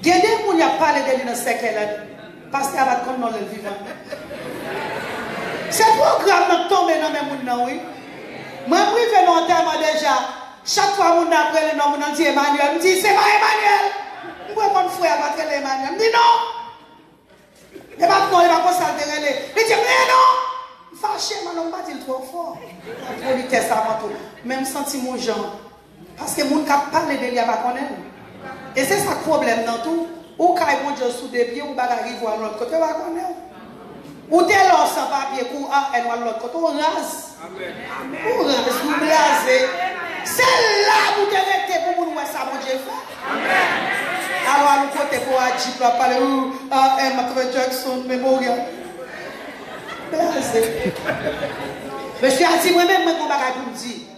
Gen de moun y ap pale de li nan sèkèy la. Pastè a pa t konn non l lè l vivan. Se pwogram nan k tonbe nan men moun nan, wi. Mwen, m rive nan antèman deja. Chak fwa moun nan ap rele non moun nan, l di Emmanuel. M di, "Se pa Emmanuel." M kwè konn frè a pa t rele Emmanuel. M di, "Non." E pa t non, e pa konsa l te rele. Li di m, "Men non!" M fache, mwen non, m pa di l twò fò. Nan politès avan tou. Men m santi m yon jan. Paske moun k ap pale de li a pa konnen l. E se sa k pwoblèm nan tou. Ou kay Bondye sou de pye, ou bagay rive w al lòt kote, yo pa konnen w. Ou te la w san papye, kou A N w al lòt kote, ou raz. Ou raz, ou blaze. Se la pou te rete pou moun wè sa Bondye fè. Alò, al yon kote pou a Jeep la pale, ou, a, M, Michael Jackson, Memorial. Blaze. Mesye a di, "Mwen menm, mwen gon bagay pou m di."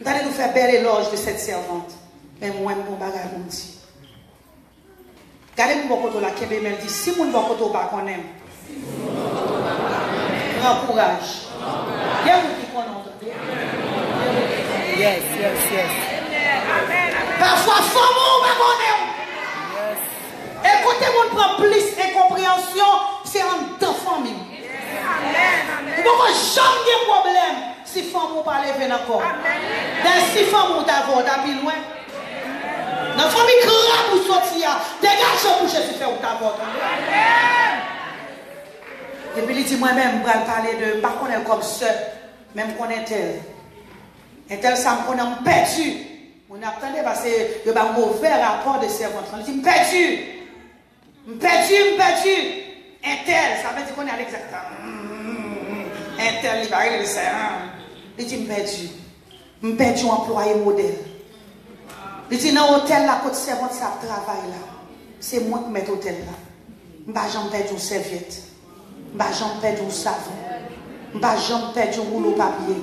M tande nou fè bèl elòj de sèt sèvant. Men mwen, m gon bagay pou m di. Gade moun bò kote w la, kenbe men l, di, "Si moun bò kote w pa konnen m, pran kouraj." Gen moun ki konnen w, tande. Yes, yes, yes. Pafwa, fanmi w pa konnen w. Yes. E kote moun pran plis enkonpreyansyon, se anndan fanmi w. Ou poko janm gen pwoblèm si fanmi w pa leve nan kò w. Dayè, si fanmi w ta vè w, w ta pi lwen. Nan fanmi krab ou soti a, degaje w pou Jezi fè w ta vè w, tande. Epi li di, "Mwen menm, m pral pale de, m pa konnen l kòm sè, men m konnen entèl. Entèl sa m konnen, m pèdi." Moun ap tande, paske yo ba move rapò de sèvant lan. Li di, "M pèdi." M pèdi, m pèdi. Entèl, sa vle di konnen a legzakteman. Entèl, li pa rele l sè, an. Li di, "M pèdi. M pèdi yon anplwaye modèl." Li di, "Nan otèl la, kot sèvant sa ap travay la, se mwen k mèt otèl la. M pa janm pèdi yon sèvyèt. M pa janm pèdi yon savon. M pa janm pèdi yon woulo papye.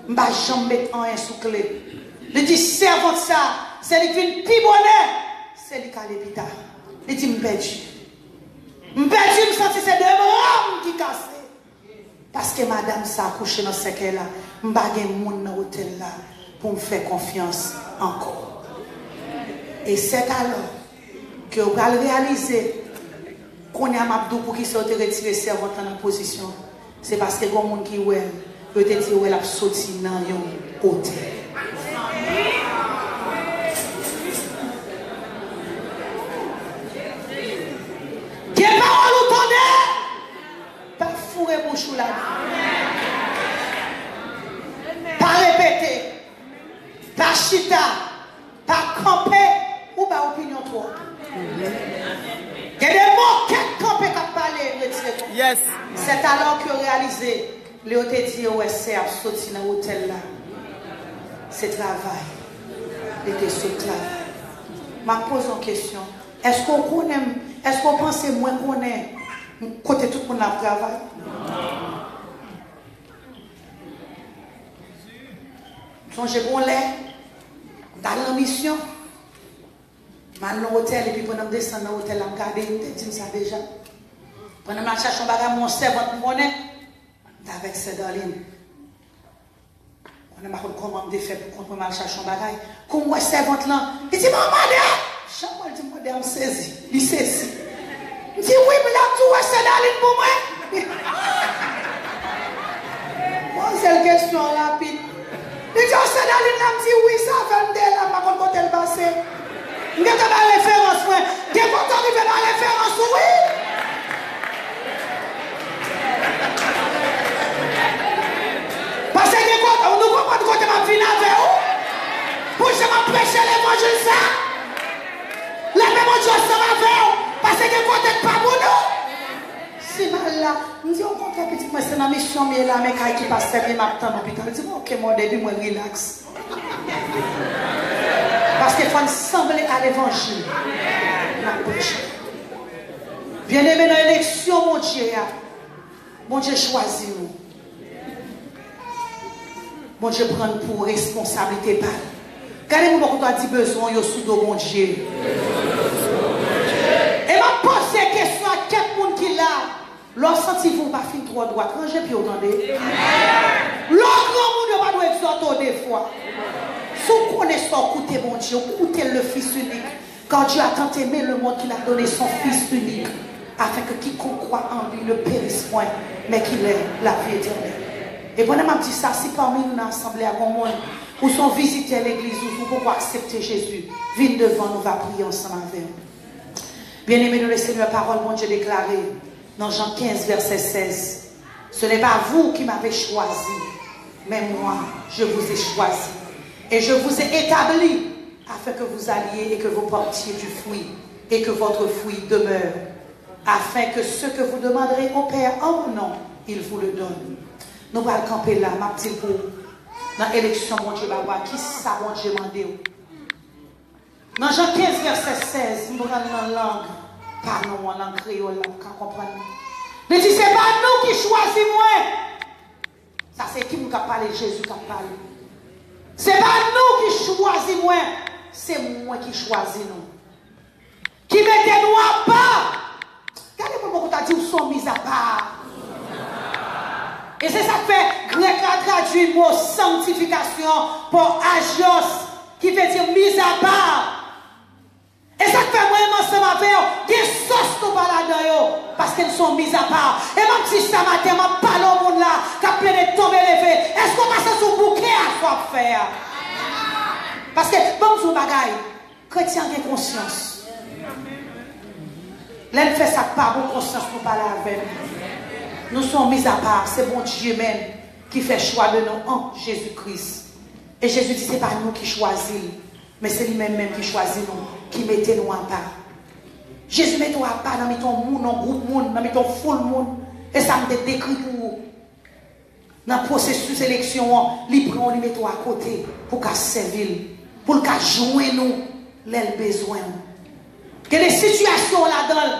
M pa janm met anyen sou kle." Li di, "Sèvant sa, se li k vin pi bonè. Se li k ale pi ta." Li di, "M pèdi." M pèdi, m santi se de bra m ki kase. Paske madanm sa kouche nan sèkèy la, m pa gen moun nan otèl la pou m fè konfyans ankò. E sètalò ke w pral reyalize, kounye a m ap di w poukisa yo te retire sèvant lan nan pozisyon. Se paske gen moun ki wè l, yo te di yo wè l ap soti nan yon otèl. Gen pawòl ou tande, pa foure bouch ou ladan. Pa repete, pa chita, pa kanpe, ou bay opinyon twòp. Gen de mokèt kanpe k ap pale, retire kò. Yes. Sètalò ke yo reyalize, lè yo te di yo wè sè ap soti nan otèl la, se travay. Li te sot travay. M ap poze yon kesyon. Èske w konnen m? Èske w panse mwen konnen kote tout moun ap travay? M sonje gon lè, m t al nan misyon. M al nan otèl, epi pandan m desann nan otèl la, m gade, m te di m sa deja. Pandan m al chache yon bagay, m wè yon sèvant m konnen, m t avèk sè Darline. Konnen m pa konn kòman m te fè pou kont mwen, m al chache yon bagay. Kou m wè sèvant lan, li di, "Manman, de a!" Jan m wè l di m, "Manman, de a!" M sezi. Li sezi. M di, "Wi, m la, m di w wè sè Darline pou mwen." Poze l kesyon rapid. Li di, "O, sè Darline la?" M di, "Wi, se avè l m te ye la, m pa konn kote l pase." M gentan bay referans mwen. Gen kote w rive bay referans ou, wi. Paske gen kote, nou konprann kote m ap vin avè w. Pou jan m ap preche levanjil sa. Lapè Bondye ansanm avè w. Paske gen kote k pa pou nou. Si m al la, m di, "Okontrè, pitit mwen, se nan misyon m ye la, men kay ki pastè m ye, m ap tann ou pita." Li di m, "Oke, mòde," epi mwen rilaks. Paske fò n sanble a levanjil n ap preche. Byeneme, nan eleksyon Bondye a, Bondye chwazi nou. Bondye pran n pou responsablite pa l. Gade moun bò kote w a, di bezwen w yo sou do Bondye. E m ap poze kesyon a kèk moun ki la. Lè w santi vi w pa fin twò dwat, ranje pye w tande. Lè w granmoun, yo pa dwe egzòte w de fwa. Si w konnen sa w koute Bondye, w koute l, le Fils unique, car Dieu a tant aimé le monde qu'il a donné son Fils unique, afin que quiconque croit en lui ne périsse point, mais qu'il ait la vie éternelle. E pandan m ap di sa, si pami nou nan asanble a gon moun, ou se yon vizitè legliz, ou, ou poko aksepte Jezi, vin devan, nou va priye ansanm avè w. Byeneme nan Lesenyè, pawòl Bondye deklare nan Jan kenz, vèsè sèz, Ce n'est pas vous qui m'avez choisi, mais moi, je vous ai choisi, et je vous ai établi afin que vous alliez et que vous portiez du fruit, et que votre fruit demeure, afin que ce que vous demanderez au Père en mon nom, il vous le donne. Nou pral kanpe la, m ap di l pou ou, nan eleksyon Bondye ba w a, kisa Bondye mande w? Nan Jan kenz, vèsè sèz, m pral nan lang pa nou an, lang kreyòl la, ou ka konprann. Li di, se pa nou ki chwazi mwen. Sa se ki moun k ap pale? Jezi k ap pale. Se pa nou ki chwazi mwen, se mwen ki chwazi nou. Ki mete nou apa. Gade moun bò kote w a, di w se yon mizapa. E se sa k fè Grèk la tradui mo sanktifikasyon pa agios, ki vle di mizapa. E sa k fè mwen menm ansanm avè w, gen sòs nou pa ladan yo, paske n se yon mizapa. E m ap di sa maten, m ap pale yon moun la k ap plede tonbe leve. Èske w pa santi w bouke a sa w ap fè a? Paske, ban m di w yon bagay, kretyen gen konsyans. Lè n fè sa k pa bon, konsyans nou pale avè n. Nou se yon mizapa, se Bondye menm ki fè chwa de nou an Jezi Kris. E Jezi di se pa nou ki chwazi l, men se li menm menm ki chwazi nou, ki mete nou apa. Jezi mete w apa nan mitan yon moun, yon gwoup moun, nan mitan yon foul moun. E sa m te dekri pou ou. Nan pwosesis eleksyon an, li pran w, li mete w akote pou w ka sèvi l, pou l ka jwenn ou lè l bezwen w. Gen de sitiyasyon w ladan l,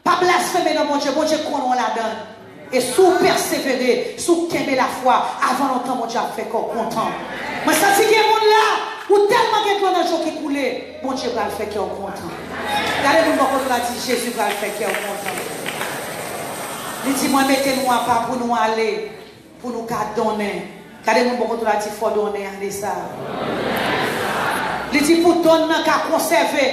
pa blasfeme non Bondye, Bondye konnen w ladan l. E si w pèsevere, si w kenbe lafwa, avan lontan Bondye ap fè kè w kontan. Mwen santi gen moun la, ou tèlman gen dlo nan je w ki koule, Bondye pral fè kè w kontan. Gade moun bò kote w la, di, Jezi pral fè kè w kontan. Li di, mwen mete nou apa pou nou ale, pou nou ka donnen. Gade moun bò kote w la, di, fò donnen ale sa. Li di pou donn nan ka konsève.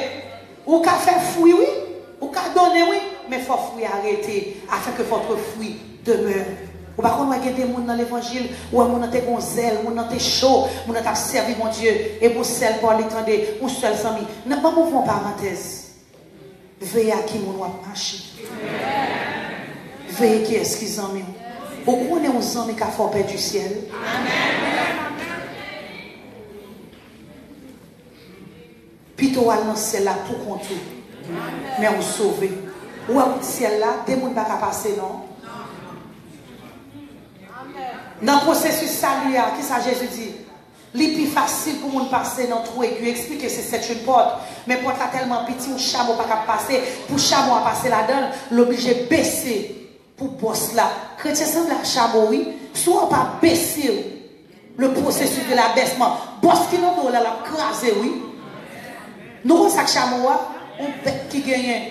Ou ka fè fwi, wi. Ou ka donnen, wi. Men fò fwi a rete, afin que votre fruit demeure. Ou pa konn wè gen de moun nan levanjil, ou wè moun nan te gon zèl, moun nan te cho, moun nan t ap sèvi Bondye, epi yon sèl pawòl li tande, yon sèl zanmi. Nan, ban m ouvri yon parantèz. Veye a ki moun w ap mache. Veye kiyès ki zanmi w. Ou konnen yon zanmi ka fè w pèdi syèl. Pito w al nan syèl la pou kont ou. Men ou sove. Ou wè wout syèl la, de moun pa ka pase non. Nan pwosesis sali a, kisa Jezi di? Li pi fasil pou moun pase nan twou egi. Yo eksplike se c'est une porte. Men pòt la tèlman piti, yon chamo pa kab pase. Pou chamo a pase ladan l, l oblije bese pou bòs la. Kretyen sanble ak chamo, wi. Si w pa bese w, le processus de l'abaissement, bòs ki nan do w la, l ap kraze, wi. Nou konn sa k chamo a? Yon bèt ki genyen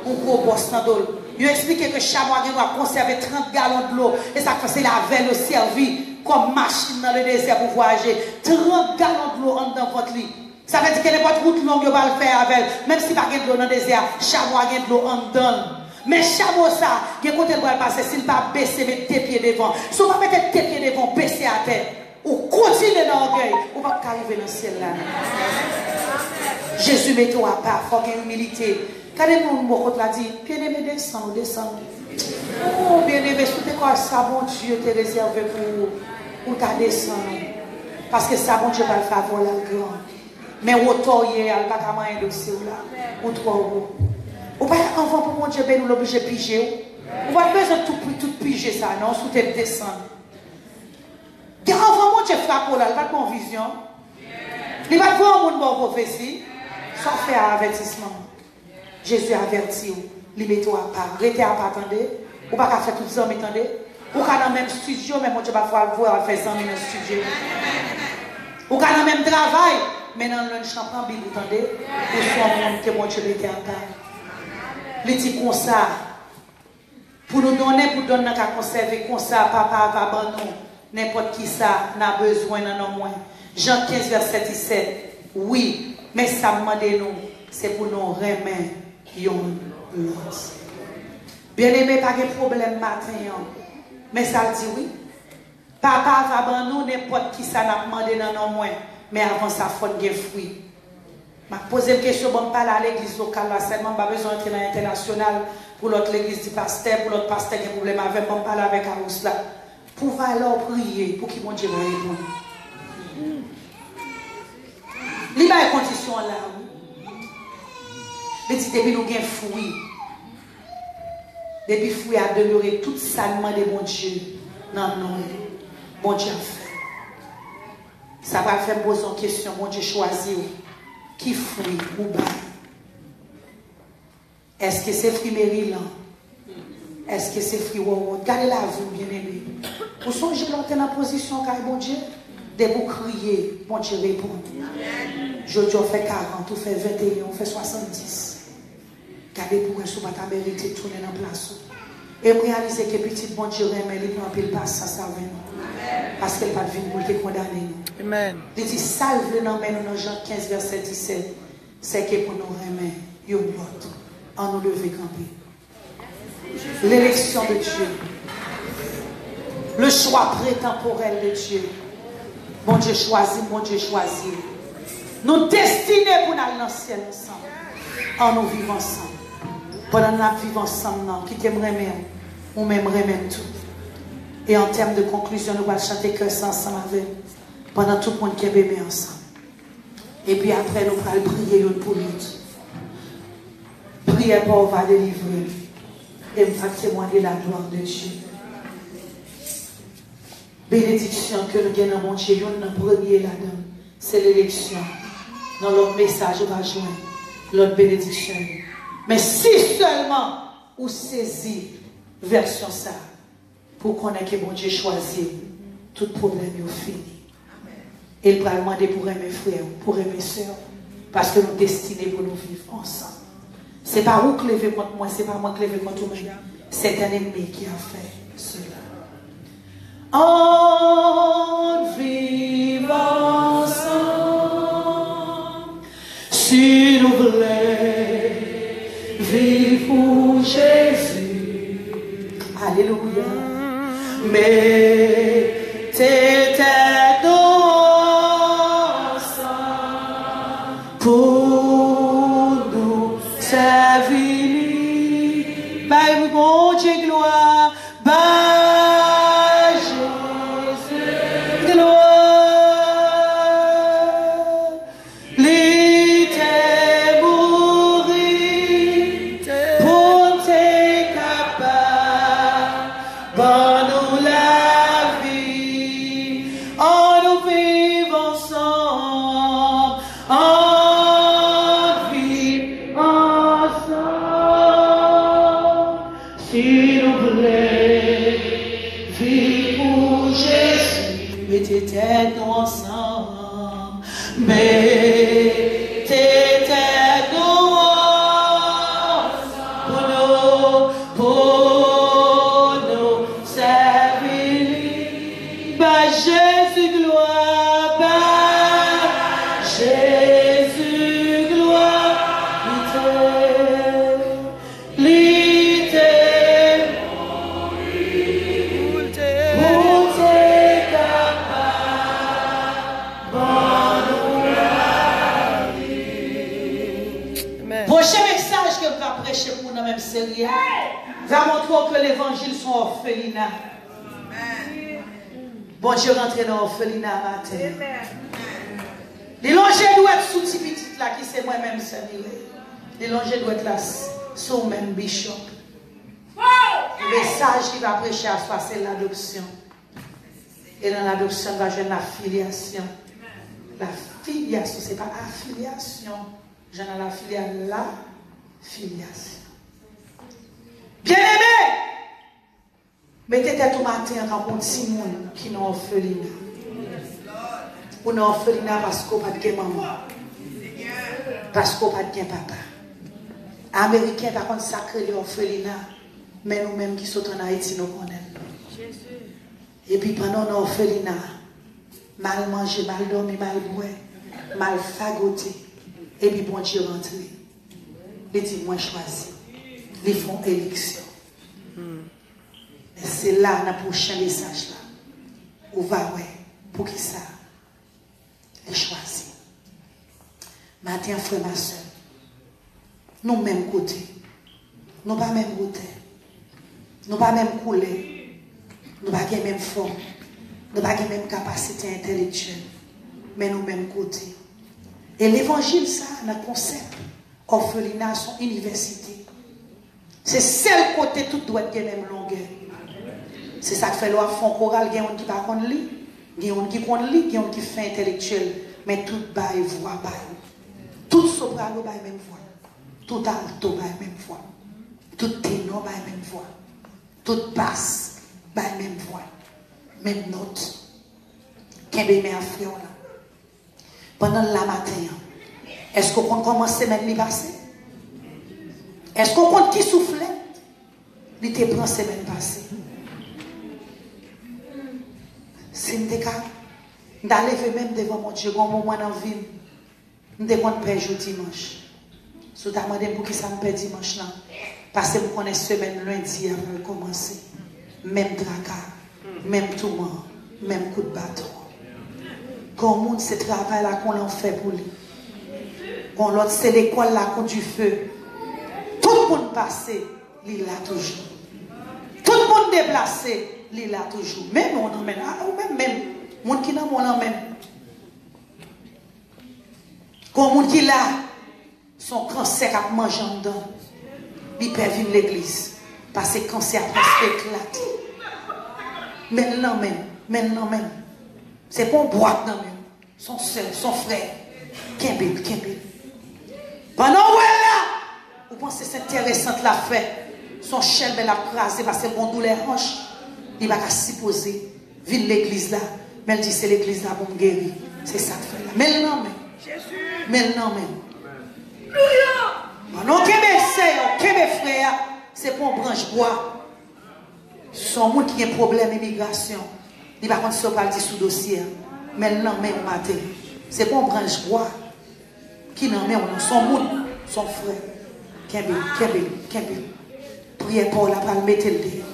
yon gwo bòs nan do l. Yo eksplike ke chamo a gen dwa konsève trant galon dlo, e sa k fè se l avè l yo sèvi kòm machin nan ledezè pou vwayaje. Trant galon dlo anndan vant li. Sa vle di ke nenpòt wout long yo pral fè avè l, menm si pa gen dlo nan dezè a, chamo a gen dlo anndan l. Men chamo sa, gen kote l pral pase, si l pa bese, met de pye devan. Si w pa mete de pye devan, w bese atè, ou kontinye nan ògèy, ou p ap ka rive nan syèl la non. Jezi mete w apa, fò w gen imilite. Gade moun bò kote w la, di, byeneme, desann ou, desann ou. O, byeneme, si w te kwè sa Bondye te rezève pou ou, ou ta desann ou. Paske sa Bondye pral fè avè w la, l gran. Men wotè w ye a, l pa ka manyen dosye w la. Ou twò wo. Ou pa anvan pou Bondye beni w, l oblije pije w. Ou pa t bezwen tout, tout pije sa non, si w te desann. Gen anvan Bondye frape w la, l pa t ba w vizyon. Li pa t voye yon moun ba w pwofesi. Sa w fè a avètisman. Jezi avèti w. Li mete w apa. Rete apa, tande. Ou pa ka fè tout zanmi, tande. Ou ka nan menm estidyo, men Bondye pafwa voye w al fè zanmi nan estidyo. Ou ka nan menm travay, men nan lunch lan pran Bib ou, tande. Ou se yon moun ke Bondye mete apa. Li di konsa, pou nou donnen, pou donn nan ka konsève, konsa Papa a va ban nou nenpòt kisa n a bezwen nan non mwen. Jan kenz, vèsè disèt. Wi, men sa m mande nou, se pou nou renmen youn lòt. Byeneme, pa gen pwoblèm maten an. Men sa l di, wi. Papa va ban nou nenpòt kisa n ap mande nan non mwen, men avan sa, fò n gen fwi. M ap poze m kesyon, ban m pale a legliz lokal la sèlman, m pa bezwen antre nan entènasyonal pou lòt legliz di pastè, pou lòt pastè gen pwoblèm avè m, ban m pale avèk Arous la. Pou valè w priye, pou ki Bondye pa reponn? Li bay kondisyon an la, wi. Li di depi nou gen fwi, depi fwi a demere, tout sa n mande Bondye nan non l, Bondye ap fè. Sa pral fè m poze yon kesyon, Bondye chwazi w. Ki fwi ou bay? Èske se fwi merilan? Èske se fwi wòwòt? Gade lavi w, byeneme. Ou sonje lè w te nan pozisyon kay Bondye? Depi w kriye, Bondye reponn. Jodi a w fè karant, ou fè venteyen, ou fè swasanndis. Gade pou wè si w pa ta merite tounen nan plas ou. E m reyalize ke pitit Bondye renmen, li pran anpil pasyans avè nou. Paske l pa t vin pou l te kondane nou. Li di sa l vle nan men nou nan Jan kenz, vèsè disèt, se ke pou nou renmen youn lòt. An nou leve kanpe. L'élection de Dieu. Le choix prétemporel de Dieu. Bondye chwazi m, Bondye chwazi w. Nou destine pou n al nan syèl ansanm. An nou viv ansanm. Pandan n ap viv ansanm nan, kite m renmen w, ou menm renmen m tou. E an tèm de konklizyon, nou pral chante kè sa ansanm avè m. Pandan tout moun kenbe men ansanm. Epi apre, nou pral priye youn pou lòt. Prière pa w va délivrer. Et va témoigner la gloire de Dieu. Benediksyon ke nou gen nan Bondye, youn nan premye ladan l, se leleksyon. Nan lòt mesaj, ou va jwenn lòt benediksyon yo. Men si sèlman ou sezi vèsyon sa a, pou w konnen ke Bondye chwazi w, tout pwoblèm yo fini. E l pral mande pou renmen frè w, pou renmen sè w, paske nou destine pou nou viv ansanm. Se pa ou k leve kont mwen, se pa mwen k leve kont ou menm. C'est un ennemi qui a fait cela. Ann viv ansanm. Si nou vle viv pou Jezi, alelouya, mete tèt nou ansanm pou nou sèvi li. Bay Bondye glwa, bay Jezi glwa. Li te mouri pou n te kapab ban nou lavi. Ann nou viv ansanm, ann viv ansanm. Si nou vle viv pou Jezi, mete tèt nou ansanm. Mete tèt nou ansanm pou nou, pou nou sèvi li. Bay Jezi glwa, bay Jezi glwa. Li te Li te mouri pou l te kapab ban nou lavi. Pwochen mesaj ke m va preche pou nou nan menm seri a va montre w ke levanjil se yon òfelina. Bondye rantre nan òfelina maten. Li lonje dwèt sou ti pitit la ki se mwen menm, sè Mireille. Li lonje dwèt la s-, sou mwen, Bishop. Mesaj li va preche aswè a se ladopsyon. E nan ladopsyon, n va jwenn lafilyasyon. Lafilyasyon, se pa afilyasyon. Jan nan lafilyasyon, lafilyasyon. Byeneme, mete tèt ou maten an tankou yon timoun ki nan òfelina. Ou nan òfelina paske w pa t gen manman, paske w pa t gen papa. Ameriken pa konn sa k rele òfelina, men nou menm ki sot ann Ayiti, nou konnen l. Epi pandan w nan òfelina, mal manje, mal dòmi, mal bwè, mal fagote, epi Bondye rantre. Li di, "Mwen chwazi." Li fè yon eleksyon. Men se la, nan pwochen mesaj la, ou va wè poukisa li chwazi. Maten an, frè m ak sè m, nou menm kote. Nou pa menm wotè. Nou pa menm koulè. Nou pa gen menm fòm. Nou pa gen menm kapasite entèlektyèl. Men nou menm kote. E levanjil sa a, nan konsèp òfelina, se yon inivèsite. Se sèl kote tout dwèt gen menm longè. Se sa k fè lè w ap fè yon koral, gen youn ki pa konn li, gen youn ki konn li, gen youn ki fen entèlektyèl, men tout bay vwa pa yo. Tout soprano bay menm vwa. Tout alto bay menm vwa. Tout tenò bay menm vwa. Tout bas bay menm vwa. Menm nòt. Kenbe men a frè w la. Pandan l la maten an, èske w konn kòman semèn li pase? Èske w konn ki souflèt li te pran semèn pase? Si m te ka, m ta leve men m devan Bondye. Gon moman nan vi m, m te konn pè jou dimanch. Si w ta mande m poukisa m pè dimanch lan, paske m konnen semèn lendi a pral kòmanse. Menm traka, menm touman, menm kout baton. Gon moun se travay la k yon lanfè pou li. Gon lòt se lekòl la k yon dife. Tout moun pase, li la toujou. Tout moun deplase, li la toujou. Menm ou nan men, a, ou menm, menm. Moun ki nan men w lan menm. Gon moun ki la, se yon kansè k ap manje anndan. Li pè vin legliz. Paske kansè a prèske eklate. Men l nan men m, men l nan men m. Se pa yon bwat nan men m. Se yon sè, se yon frè. Kenbe l, kenbe l. Pandan w wè l la, ou panse se enteresan l ap fè. Se yon chèlbè l ap kraze paske l gon doulè hanch. Li pa ka sipoze vin legliz la, men l di se legliz la pou m geri. Se sa k fè l la. Men l nan men. Men l nan men. Pandan w kenbe sè a, w kenbe frè a, se pa yon branch bwa. Se yon moun ki gen pwoblèm imigrasyon. Li pa konn sa w pral di sou dosye a. Men l nan men w maten. Se pa yon branch bwa ki nan men w, non. Se yon moun, se yon frè. Kenbe l, kenbe l, kenbe l. Priyè pa w la pral mete l deyò.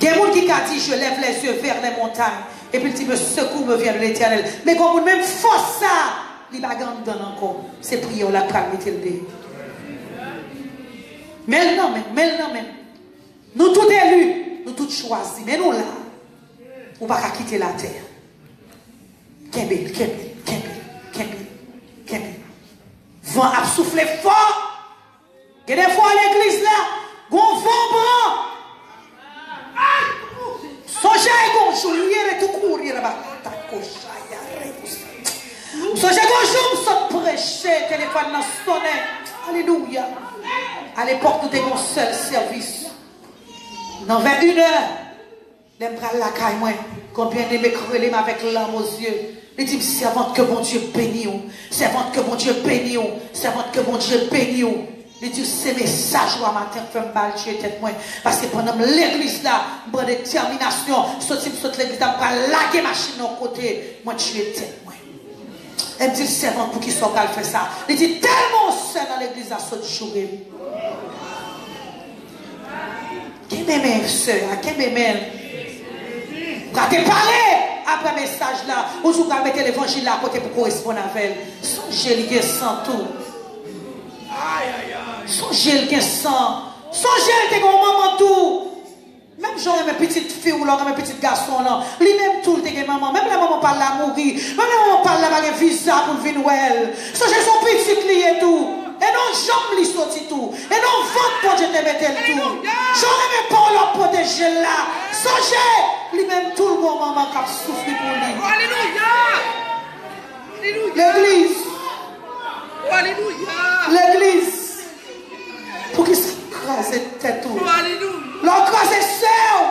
Gen moun ki ka di, "Je lève les yeux vers les montagnes," epi l di, "Mon secours me vient de l'Éternel." Men gen moun, menm fòs sa, li pa gen anndan l ankò. Se priyè w la k pral mete l deyò. Men l nan men, men l nan men. Nou tout eli, nou tout chwazi, men nou la. Ou pa ka kite latè. Kenbe l, kenbe l, kenbe l, kenbe l, kenbe l. Van ap soufle fò. Gen de fwa legliz la, gon van pran. Sonje gon jou, li rete tou kouri laba. Tako chaya, repousse. Sonje gon jou, m sot preche, telefòn nan sonnen. Alelouya. Alepòk, nou te gon sèl sèvis. Nan vè inè, lè m pral lakay mwen, gon byeneme k rele m avèk larm o zye. Li di m, "Sèvant, ke Bondye beni w. Sèvant, ke Bondye beni w. Sèvant, ke Bondye beni w." Li di, "Se mesaj ou a maten k fè m mal tiye tèt mwen. Paske pandan m legliz la, m pran detèminasyon, soti m sot legliz la, m pral lage machin nan yon kote, mwen tiye tèt mwen." Lè m di l, "Sèvant, poukisa w pral fè sa?" Li di, "Tèlman yon sè nan legliz la sot joure m." Kenbe men sè a, kenbe men l. Ou ka te pale apre mesaj la, ou di w pral mete levanjil la kote pou koresponn avè l. Sonje li gen san tou. Sonje l gen san. Sonje l te gen yon manman tou. Menm jan w renmen pitit fi w lan, w renmen pitit gason w lan. Li menm tou, l te gen manman. Menm lè manman pa l la mouri, menm lè manman pa l la pa gen viza pou l vin wè l. Sonje se yon pitit li ye tou. E nan yon janm li soti tou. E nan yon vant Bondye te mete l tou. Jan w renmen pa w la, w ap pwoteje l la. Sonje, Li menm tou l gon manman k ap soufri pou li. Alelouya! Alelouya! Legliz! Alelouya! Legliz! Poukisa w kraze tèt ou? Alelouya! Lè w kraze sè w,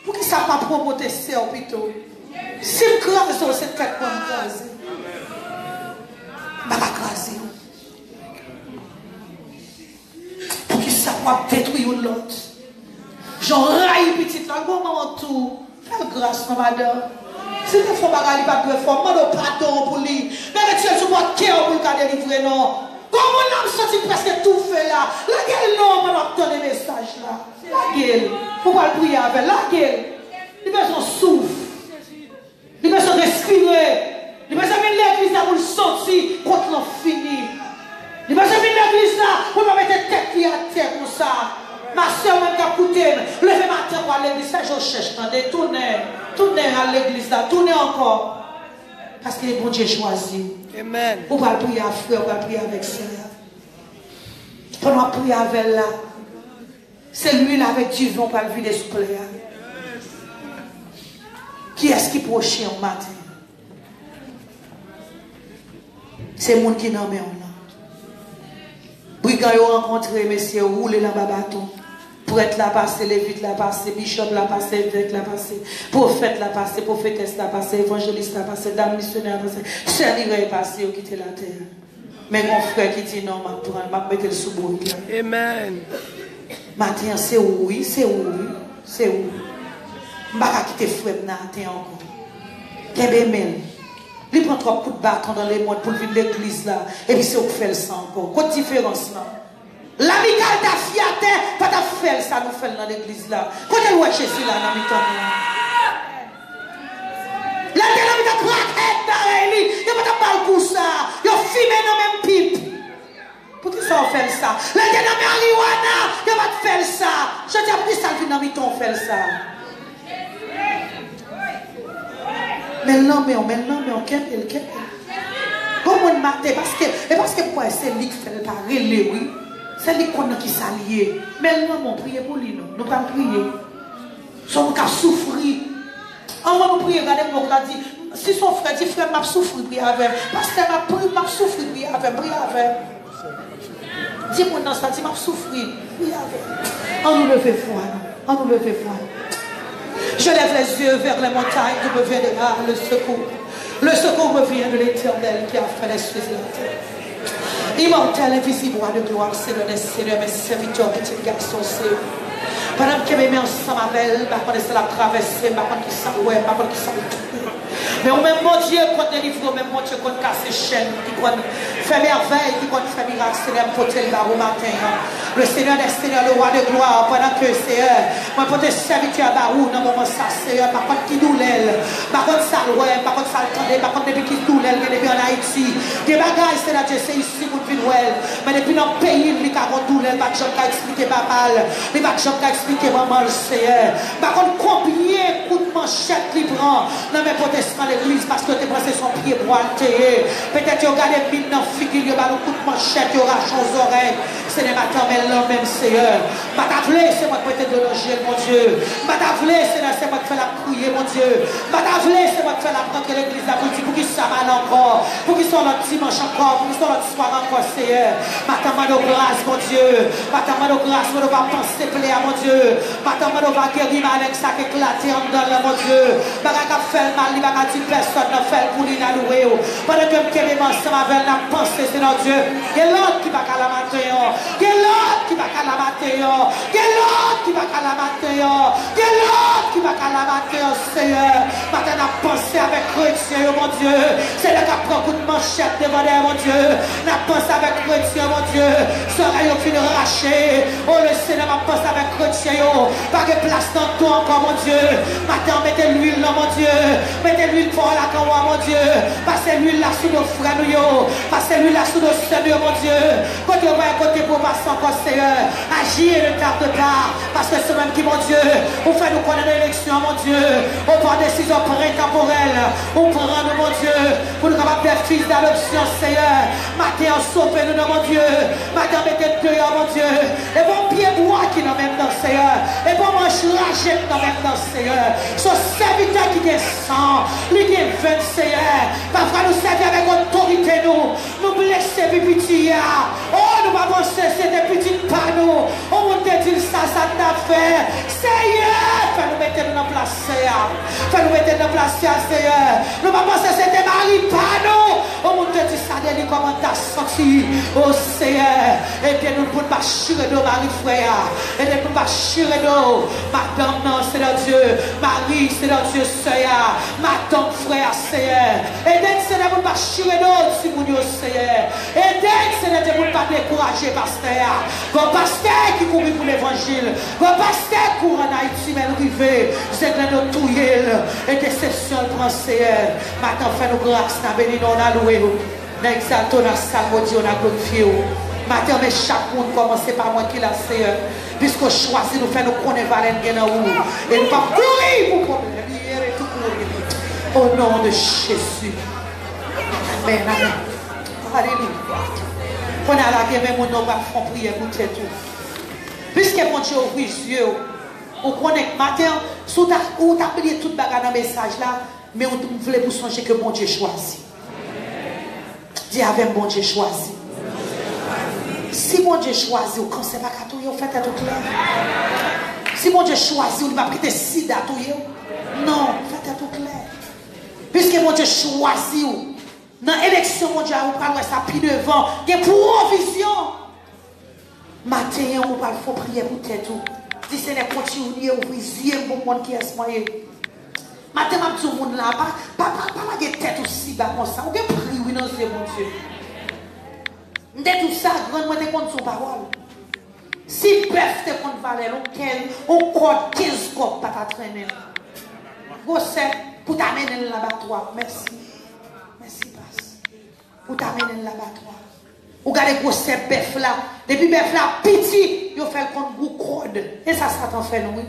poukisa w pa pwomote sè w pito? Si m kraze w, se tèt mwen m kraze. M pa ka kraze w. Poukisa w ap detwi youn lòt? Jan w rayi pitit la, bon manman tou. Fè l gras non madanm. Si l te fè yon bagay li pa t dwe fè, mande w padon pou li. Men retire l sou pòt kè w pou l ka delivre non. Gon moun la m santi l prèske toufe la. Lage l non pandan w ap tande mesaj la. Lage l. Ou pral priye avè l. Lage l. Li bezwen souf. Li bezwen respire. Li bezwen vin legliz la pou l santi kont lan fini. Li bezwen vin legliz la pou l pa mete tèt li atè konsa. Ma sè, ou menm k ap koute m, leve maten pou al legliz, fè je w chèch, tande, tounen, tounen al legliz la, tounen ankò. Paske Bondye chwazi w. Amen. Ou pral priye a frè, ou pral priye avèk sè a. Pandan w ap priye avè l la, se lwil avèk diven w pral vide sou plè a. Kiyès ki pwoche yon maten? Se moun ki nan men w lan. Brigan yo rankontre, mesye yo woule l anba baton. Prèt la pase, levit la pase, bichòp la pase, evèk la pase, pwofèt la pase, pwofetès la pase, evanjelis la pase, dam misyonè la pase, sè Lirèy pase, yo kite latè a. Men gon frè ki di, "Non, m ap pran l, m ap mete l sou bourik la." Amen. Maten an, se ou, wi, se ou, wi, se ou. M pa ka kite frè m nan atè ankò. Kenbe men l. Li pran twòp kout baton nan lemonn pou l vin legliz la, epi se ou k fè l sa ankò. Kot diferans lan? Lamikal Tafyatè pa t ap fè l sa nou fè l nan legliz la. Kote l wè Jezi la nan mitan nou an? Lè l te nan mitan krakèt parèy li, yo pa t ap ba l kou sa. Yo fimen nan menm pip. Poukisa w fè l sa? Lè l te nan mariwana, yo pa t fè l sa. Jodi a, poukisa l vin nan mitan w fè l sa? Men l nan men w, men l nan men w, kenbe l, kenbe l. Bon, moun maten, paske, e paske m kwè se li k fè l pa rele, wi. Se li k konn nan kisa l ye. Men l nan men w, priye pou li, non. Nou pral priye. Se yon moun k ap soufri. Anvan nou priye, gade m, la di, si se yon frè, di, "Frè m, m ap soufri, priye avè m. Pastè, m ap pri-, m ap soufri, priye avè m, priye avè m." Di moun nan sa, di, "M ap soufri, priye avè m." An nou leve vwa nou, an nou leve vwa nou. Je lève les yeux vers les montagnes, d'où me viendra le secours. Le secours me vient de l'Éternel qui a fait les cieux et la terre. Imòtèl, envizib, Wa de glwa, Senyè dè senyè, men sèvitè w, pitit gason w, Senyè. Pandan m kenbe men ansanm avè l, m pa konnen sa l ap travèse, m pa konn kisa l wè, m pa konn kisa l tande. Men ou menm, Bondye, konn delivre, ou menm, Bondye, konn kase chèn, ki konn fè mèvèy, ki konn fè mirak, Senyè, m pote l ba ou maten an. Le Seigneur des seigneurs, le Roi de gloire, pandan ke, Senyè, mwen pote sèvitè a ba ou nan moman sa, Senyè, m pa konn ki doulè l, m pa konn sa l wè, m pa konn sa l tande, m pa konn depi ki doulè l gen depi ann Ayiti. Gen bagay, Senyè Dye, se isi moun vin wè l. Men depi nan peyi l, li ka gon doulè, li pa t janm ka eksplike papa l, li pa t janm ka eksplike manman l, Senyè. M pa konn konbyen kout manchèt li pran nan men pwotestan legliz, paske yo te panse se yon pye bwa l te ye. Petèt yo gade min nan figi l, yo ba l yon kout manchèt, yo rache yon zòrèy. Senyè, m ap tanmen l nan men m, Senyè. M pa ta vle se mwen k mete dlo nan je l, Bondye. M pa ta vle, Senyè, se mwen k fè l ap kriye, Bondye. M pa ta vle se mwen k fè l ap rantre legliz la pou l di, "Poukisa m ale ankò? Poukisa yon lòt dimanch ankò? Poukisa yon lòt sware ankò, Senyè?" Maten, mande w gras, Bondye. Maten, mande w gras, mande w pa panse plè a, Bondye. Maten, mande w pa geri maleng sa k eklate anndan l lan, Bondye. Bagay k ap fè l mal, li pa ka di pèsonn nan fè l pou li, n a lwe w. Pandan ke m kenbe m ansanm avè l, n ap panse, Senyè Dye. Gen lòt ki pa ka la maten an. Gen lòt ki pa ka la maten an. Gen lòt ki pa ka la maten an. Gen lòt ki pa ka la maten an, Senyè. Maten n ap panse avèk kretyen yo, Bondye. Se lè k ap pran kout manchèt devan dèyè, Bondye. N ap panse avèk kretyen, Bondye. Zòrèy yo fin rache. O, le Senyè, m ap panse avèk kretyen yo. Pa gen plas nan do ankò, Bondye. Maten an, mete lwil nan, Bondye. Mete lwil pa w lakay ou a, Bondye. Pase lwil la sou do frè nou yo. Pase lwil la sou do sè nou yo, Bondye. Kote yo pa gen kote pou yo pase ankò, Senyè. Aji e ne tarde pas. Paske se ou menm ki Bondye. Ou fè nou konnen nan eleksyon an, Bondye. Ou pran desizyon pretanporèl. Ou pran nou, Bondye. Pou nou kapab fè fis dadopsyon, Senyè. Maten an, sove nou nan, Bondye. Maten an, mete n deyò, Bondye. E bon pye bwa ki nan men m nan, Seyè. E bon, manch raje nan men nan, Seyè. Se yon sèvitè ki gen san, li gen venn, Seyè. Pafwa nou sèvi avèk otorite nou, nou blese pi piti a. O, nou pa panse se te pitit pa nou. O, moun te di l sa, sa n ta fè. Seyè, fè nou mete nou nan plas Seyè. Fè nou mete n nan plas Seyè, Seyè. Nou pa panse se te mari pa nou. O, moun te di sa de li, kòman n ta santi. O, Seyè, ede nou pou n pa chire do mari frè a. Ede n pou n pa chire do madanm nan, Seyè Dye. Mari, Seyè Dye, sè a. Madanm, frè a, Seyè. Ede n, Seyè, pou n pa chire do timoun yo, Seyè. Ede n, Seyè Dye, pou n pa dekouraje pastè a. Gon pastè ki kouri pou levanjil. Gon pastè k kouri ann Ayiti, men l rive. Zenglendo touye l. E desepsyon l pran, Seyè. Maten, fè nou gras, n a beni non w, n a lwe w. N a egzalte w, n a salmodye w, n a glorifye w. Maten, men chak moun kòmanse pa mwen ki la, Seyè. Piske w chwazi nou, fè nou konnen valè n gen nan ou. E nou p ap kouri pou pwoblèm. Yere tou kouri. O non de Jezi. Amèn, amèn. Alelouya. Kounye a la, gen men moun nan w pral fè yon priyè pou tèt ou. Piske Bondye ouvri zye w, ou konnen k maten an, si w ta, ou ta bliye tout bagay nan mesaj la, men ou, m vle pou w sonje ke Bondye chwazi. Di avè m, Bondye chwazi. Si Bondye chwazi w, kansè pa ka touye w, fè tèt ou klè. Si Bondye chwazi w, li p ap kite sida touye w. Non, fè tèt ou klè. Piske Bondye chwazi w, nan eleksyon Bondye a, ou pral wè sa pi devan. Gen pwovizyon. Maten an, ou pral fè yon priyè pou tèt ou. Di, Senyè, kontinye ouvri zye m pou m konn kiyès mwen ye. Maten, m ap di yon moun la, pa, pa, pa, pa lage tèt ou si ba konsa. Ou gen pri, wi, nan zye Bondye. M te di w sa, grann mwen te konn di yon pawòl. Si bèf te konn valè l, yon kenz, yon kòd kenz kòb pa ta trennen l. Gwosè pou ta mennen l labatwa. Mèsi. Mèsi, pas. Pou ta mennen l labatwa. Ou gade gwosè bèf la. Depi bèf la piti, yo fè l konn gou kòd. E sa Satan fè nou, wi.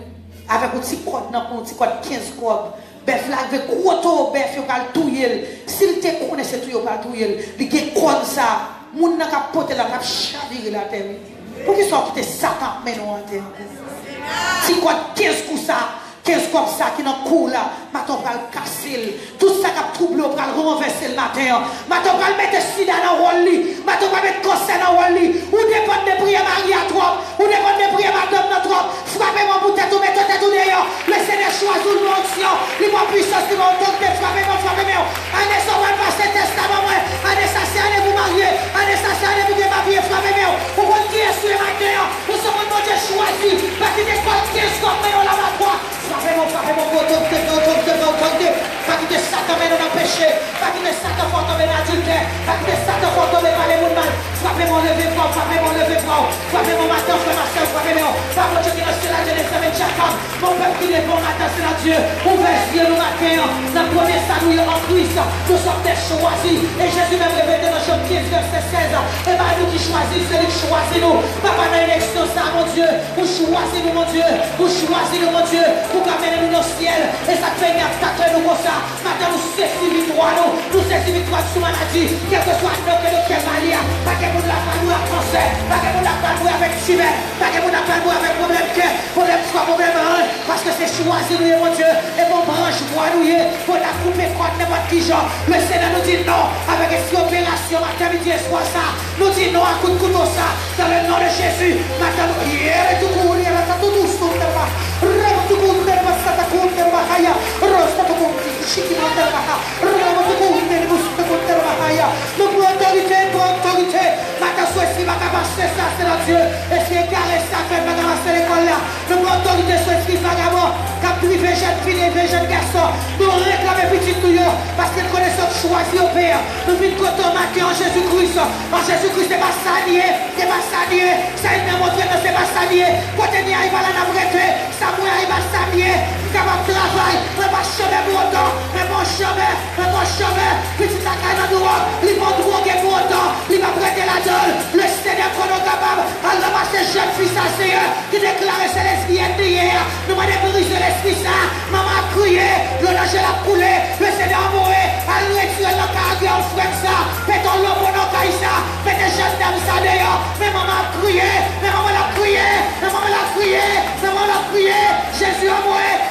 Avèk yon ti kòd nan kou, yon ti kòd kenz kòb. Bèf la rive gwo towo bèf, yo pral touye l. Si l te konnen se touye yo pral touye l, li gen kòn sa. Moun nan k ap pote l la t ap chavire l atè, wi. Poukisa w kite Satan ap mennen w atè ankò? Ti kòd kenz kou sa. Kenz kòb sa ki nan kou w la, maten w pral kase l. Tout sa k ap twouble w pral ranvèse l maten an. Maten w pral mete sida nan wòl li. Maten w pral mete kansè nan wòl li. Ou depann de priyè mari a twòp. Ou depann de priyè madanm nan twòp. Frape men w pou tèt ou, mete tèt ou deyò. Lesenyè chwazi w, li ba w onksyon, li ba w pwisans, li ba w otorite. Frape men w, frape men w. Ane sa w pral pase tèstaman mwen. Ane sa se ane pou w marye. Ane sa se ane pou w gen papye. Frape men w. Ou konn kiyès ou ye maten an. Ou se moun Bondye chwazi. Pa kite kòd kenz kòb mennen w labatwa. Frape men w, frape men w, otorite, otorite, otorite. Pa kite Satan mennen w nan peche. Pa kite Satan fè w tonbe nan adiltè. Pa kite Satan fè w tonbe pale moun mal. Frape men w, leve vwa w, frape men w, leve vwa w. Frape men w, maten, frè m a sè, frape men w. Pa Bondye ki nan syèl la, Dye de sèvant Jakòb. Bon pèp ki devan w maten, Senyè Dye, ouvè zye nou maten an. Nan premye sa nou ye an Kris, nou sòt tèt chwazi. E Jezi menm repete nan Jan kenz, vèsè sèz, e pa nou ki chwazi, se li k chwazi nou. Papa, nan eleksyon sa, Bondye, ou chwazi nou, Bondye. Ou chwazi nou, Bondye, pou ka mennen nou nan syèl. E sa k fè enmi ap take nou konsa. Maten, nou sezi viktwa nou. Nou sezi viktwa sou maladi. Kèlkeswa nan ke doktè ba li a, pa gen moun la k pral mouri ak kansè. Pa gen moun la k pral mouri avèk timè. Pa gen moun la k pral mouri avèk pwoblèm kè, pwoblèm fwa, pwoblèm ren. Paske se chwazi nou ye, Bondye. E bon branch bwa nou ye. Fò n ta koupe kòd nenpòt ki jan. Lesenyè, nou di non avèk espri operasyon maten, midi e swa sa. Nou di non a kout kouto sa. Dans le nom de Jésus. Maten nou yere tou kouri, yere sa tou tou sou tèlman. Rèv tou kouri, tèlman sa ta kouri, tèlman haya. Rèv sa tou kouri, chiki mwen tèlman ha. Rèv tou kouri, tèlman sou tèlman haya. Nou pran otorite, pran otorite. Maten sou espri vakabon sa, Senyè Dye. Espri egare sa, fè vakabon lekòl la. Nou pran otorite sou espri vagabon k ap drive jèn fi, drive jèn gason. Nou reklame pitit nou yo, paske n konnen se w k chwazi yo, Pè. Nou vin kote w maten an, Jezi Kris. An Jezi Kris, se pa sa n ye, se pa sa n ye. Sa enmi an montre n nan, se pa sa n ye. Kote n ye a, e pa la n ap rete. Sa m wè a, e pa sa m ye. M kapab travay, mwen pa chanbè pou otan. Mwen pa yon chanbè, mwen pa yon chanbè. Pitit lakay nan dwòg, li pa yon dwoge pou otan. Li p ap rete ladan l. Lesenyè konnen w kapab. Al ranmase jèn fi sa, Senyè, ki deklare se lesbyèn li ye a. Nou mande brize lespri sa. Manman ap kriye, dlo nan je l ap koule. Lesenyè anmore, al retire l nan karaktè frè m sa. Pete yon lonbon nan kay sa. Mete jèn dam sa deyò. Men manman ap kriye, men manman l ap kriye, men manman l ap kriye, men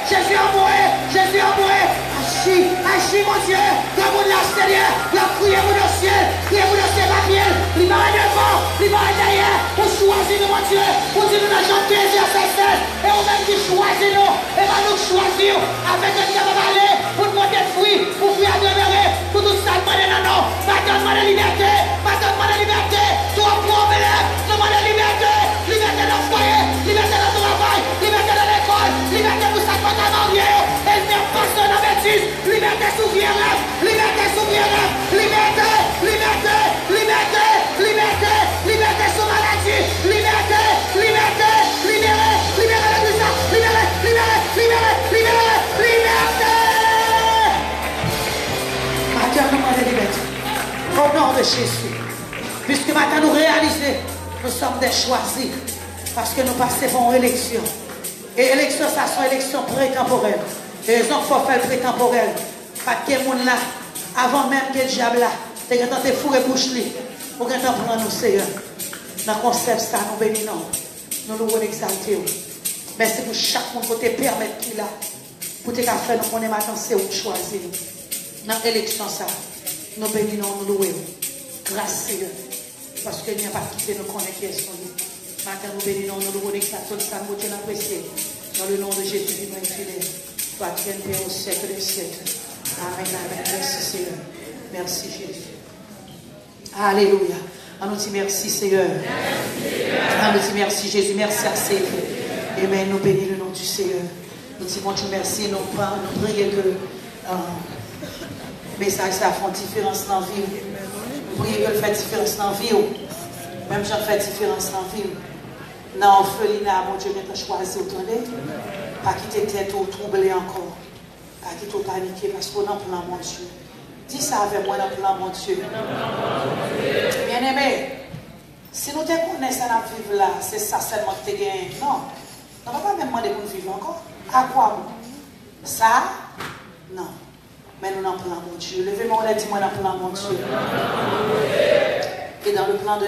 Jezi anmwe, Jezi anmwe. Aji, aji, Bondye. Granmoun la, Senyè, l ap kriye pou dosye l, kriye pou dosye papye l. Li pa wè devan, li pa wè dèyè. Ou chwazi nou, Bondye. Ou di nou nan Jan kenz, vèsè sèz, e ou menm ki chwazi nou, e pa nou k chwazi w. Avèk yo n kapab ale pou n pote fwi, pou fwi a demere, pou tout sa n mande nan non w. Maten, n mande libète, maten, n mande libète. Twòp pwoblèm, nou mande libète. Libète nan fwaye, libète nan travay, libète nan lekòl, libète pou sa k pa ka marye yo. Ènmi ap pase yo nan betiz. Libète sou vye rèv, libète sou vye rèv, libète, libète, libète, libète, libète sou maladi, libète, libète, libere, libere legliz la, libere, libere, libere, libere, libète. Maten, nou mande libète. O non de Jezi. Piske maten nou reyalize, nous sommes des choisis. Paske nou pase pa yon eleksyon. E eleksyon sa se yon eleksyon pretanporèl. E rezon k fè w fè l pretanporèl, pa t gen moun la, avan menm ke dyab la te gentan te foure bouch li, ou gentan pran nou, Seyè. Nan konsèp sa, nou beni non w. Nou louwe w, n egzalte w. Mèsi pou chak moun ke w te pèmèt ki la, pou te ka fè nou konnen maten se ou k chwazi nou. Nan eleksyon sa, nou beni non w, nou louwe w. Gras, Seyè. Paske ènmi an p ap kite nou konnen kiyès nou ye. Maten, nou beni non w, nou louwe w, n egzalte w, Bondye, n apresye w. Dans le nom de Jésus vivant et fidèle, toi qui règnes, Père, au siècle des siècles. Amen, amen. Mèsi, Seyè. Mèsi, Jezi. Alelouya. Ann nou di mèsi, Seyè. Ann nou di mèsi, Jezi. Mèsi ase. Amen. Nou beni le nom du Seigneur. Nou di Bondye mèsi, nou pa, nou priye ke, euh, mesaj sa fè yon diferans nan vi w. Nou priye ke l fè diferans nan vi w. Menm jan l fè diferans nan vi m. Nan òfelina, Bondye gentan chwazi w, tande. Pa kite tèt ou twouble ankò. Pa kite w panike, paske w nan plan Bondye. Di sa avè mwen, nan plan Bondye. Byeneme, si nou te konnen sa n ap viv la, se sa sèlman ki te genyen, non. Nou pa ta menm mande pou n viv ankò. Akwabon? Sa? Non. Men nou nan plan Bondye. Leve men w lè di mwen nan plan Bondye. E dans le plan de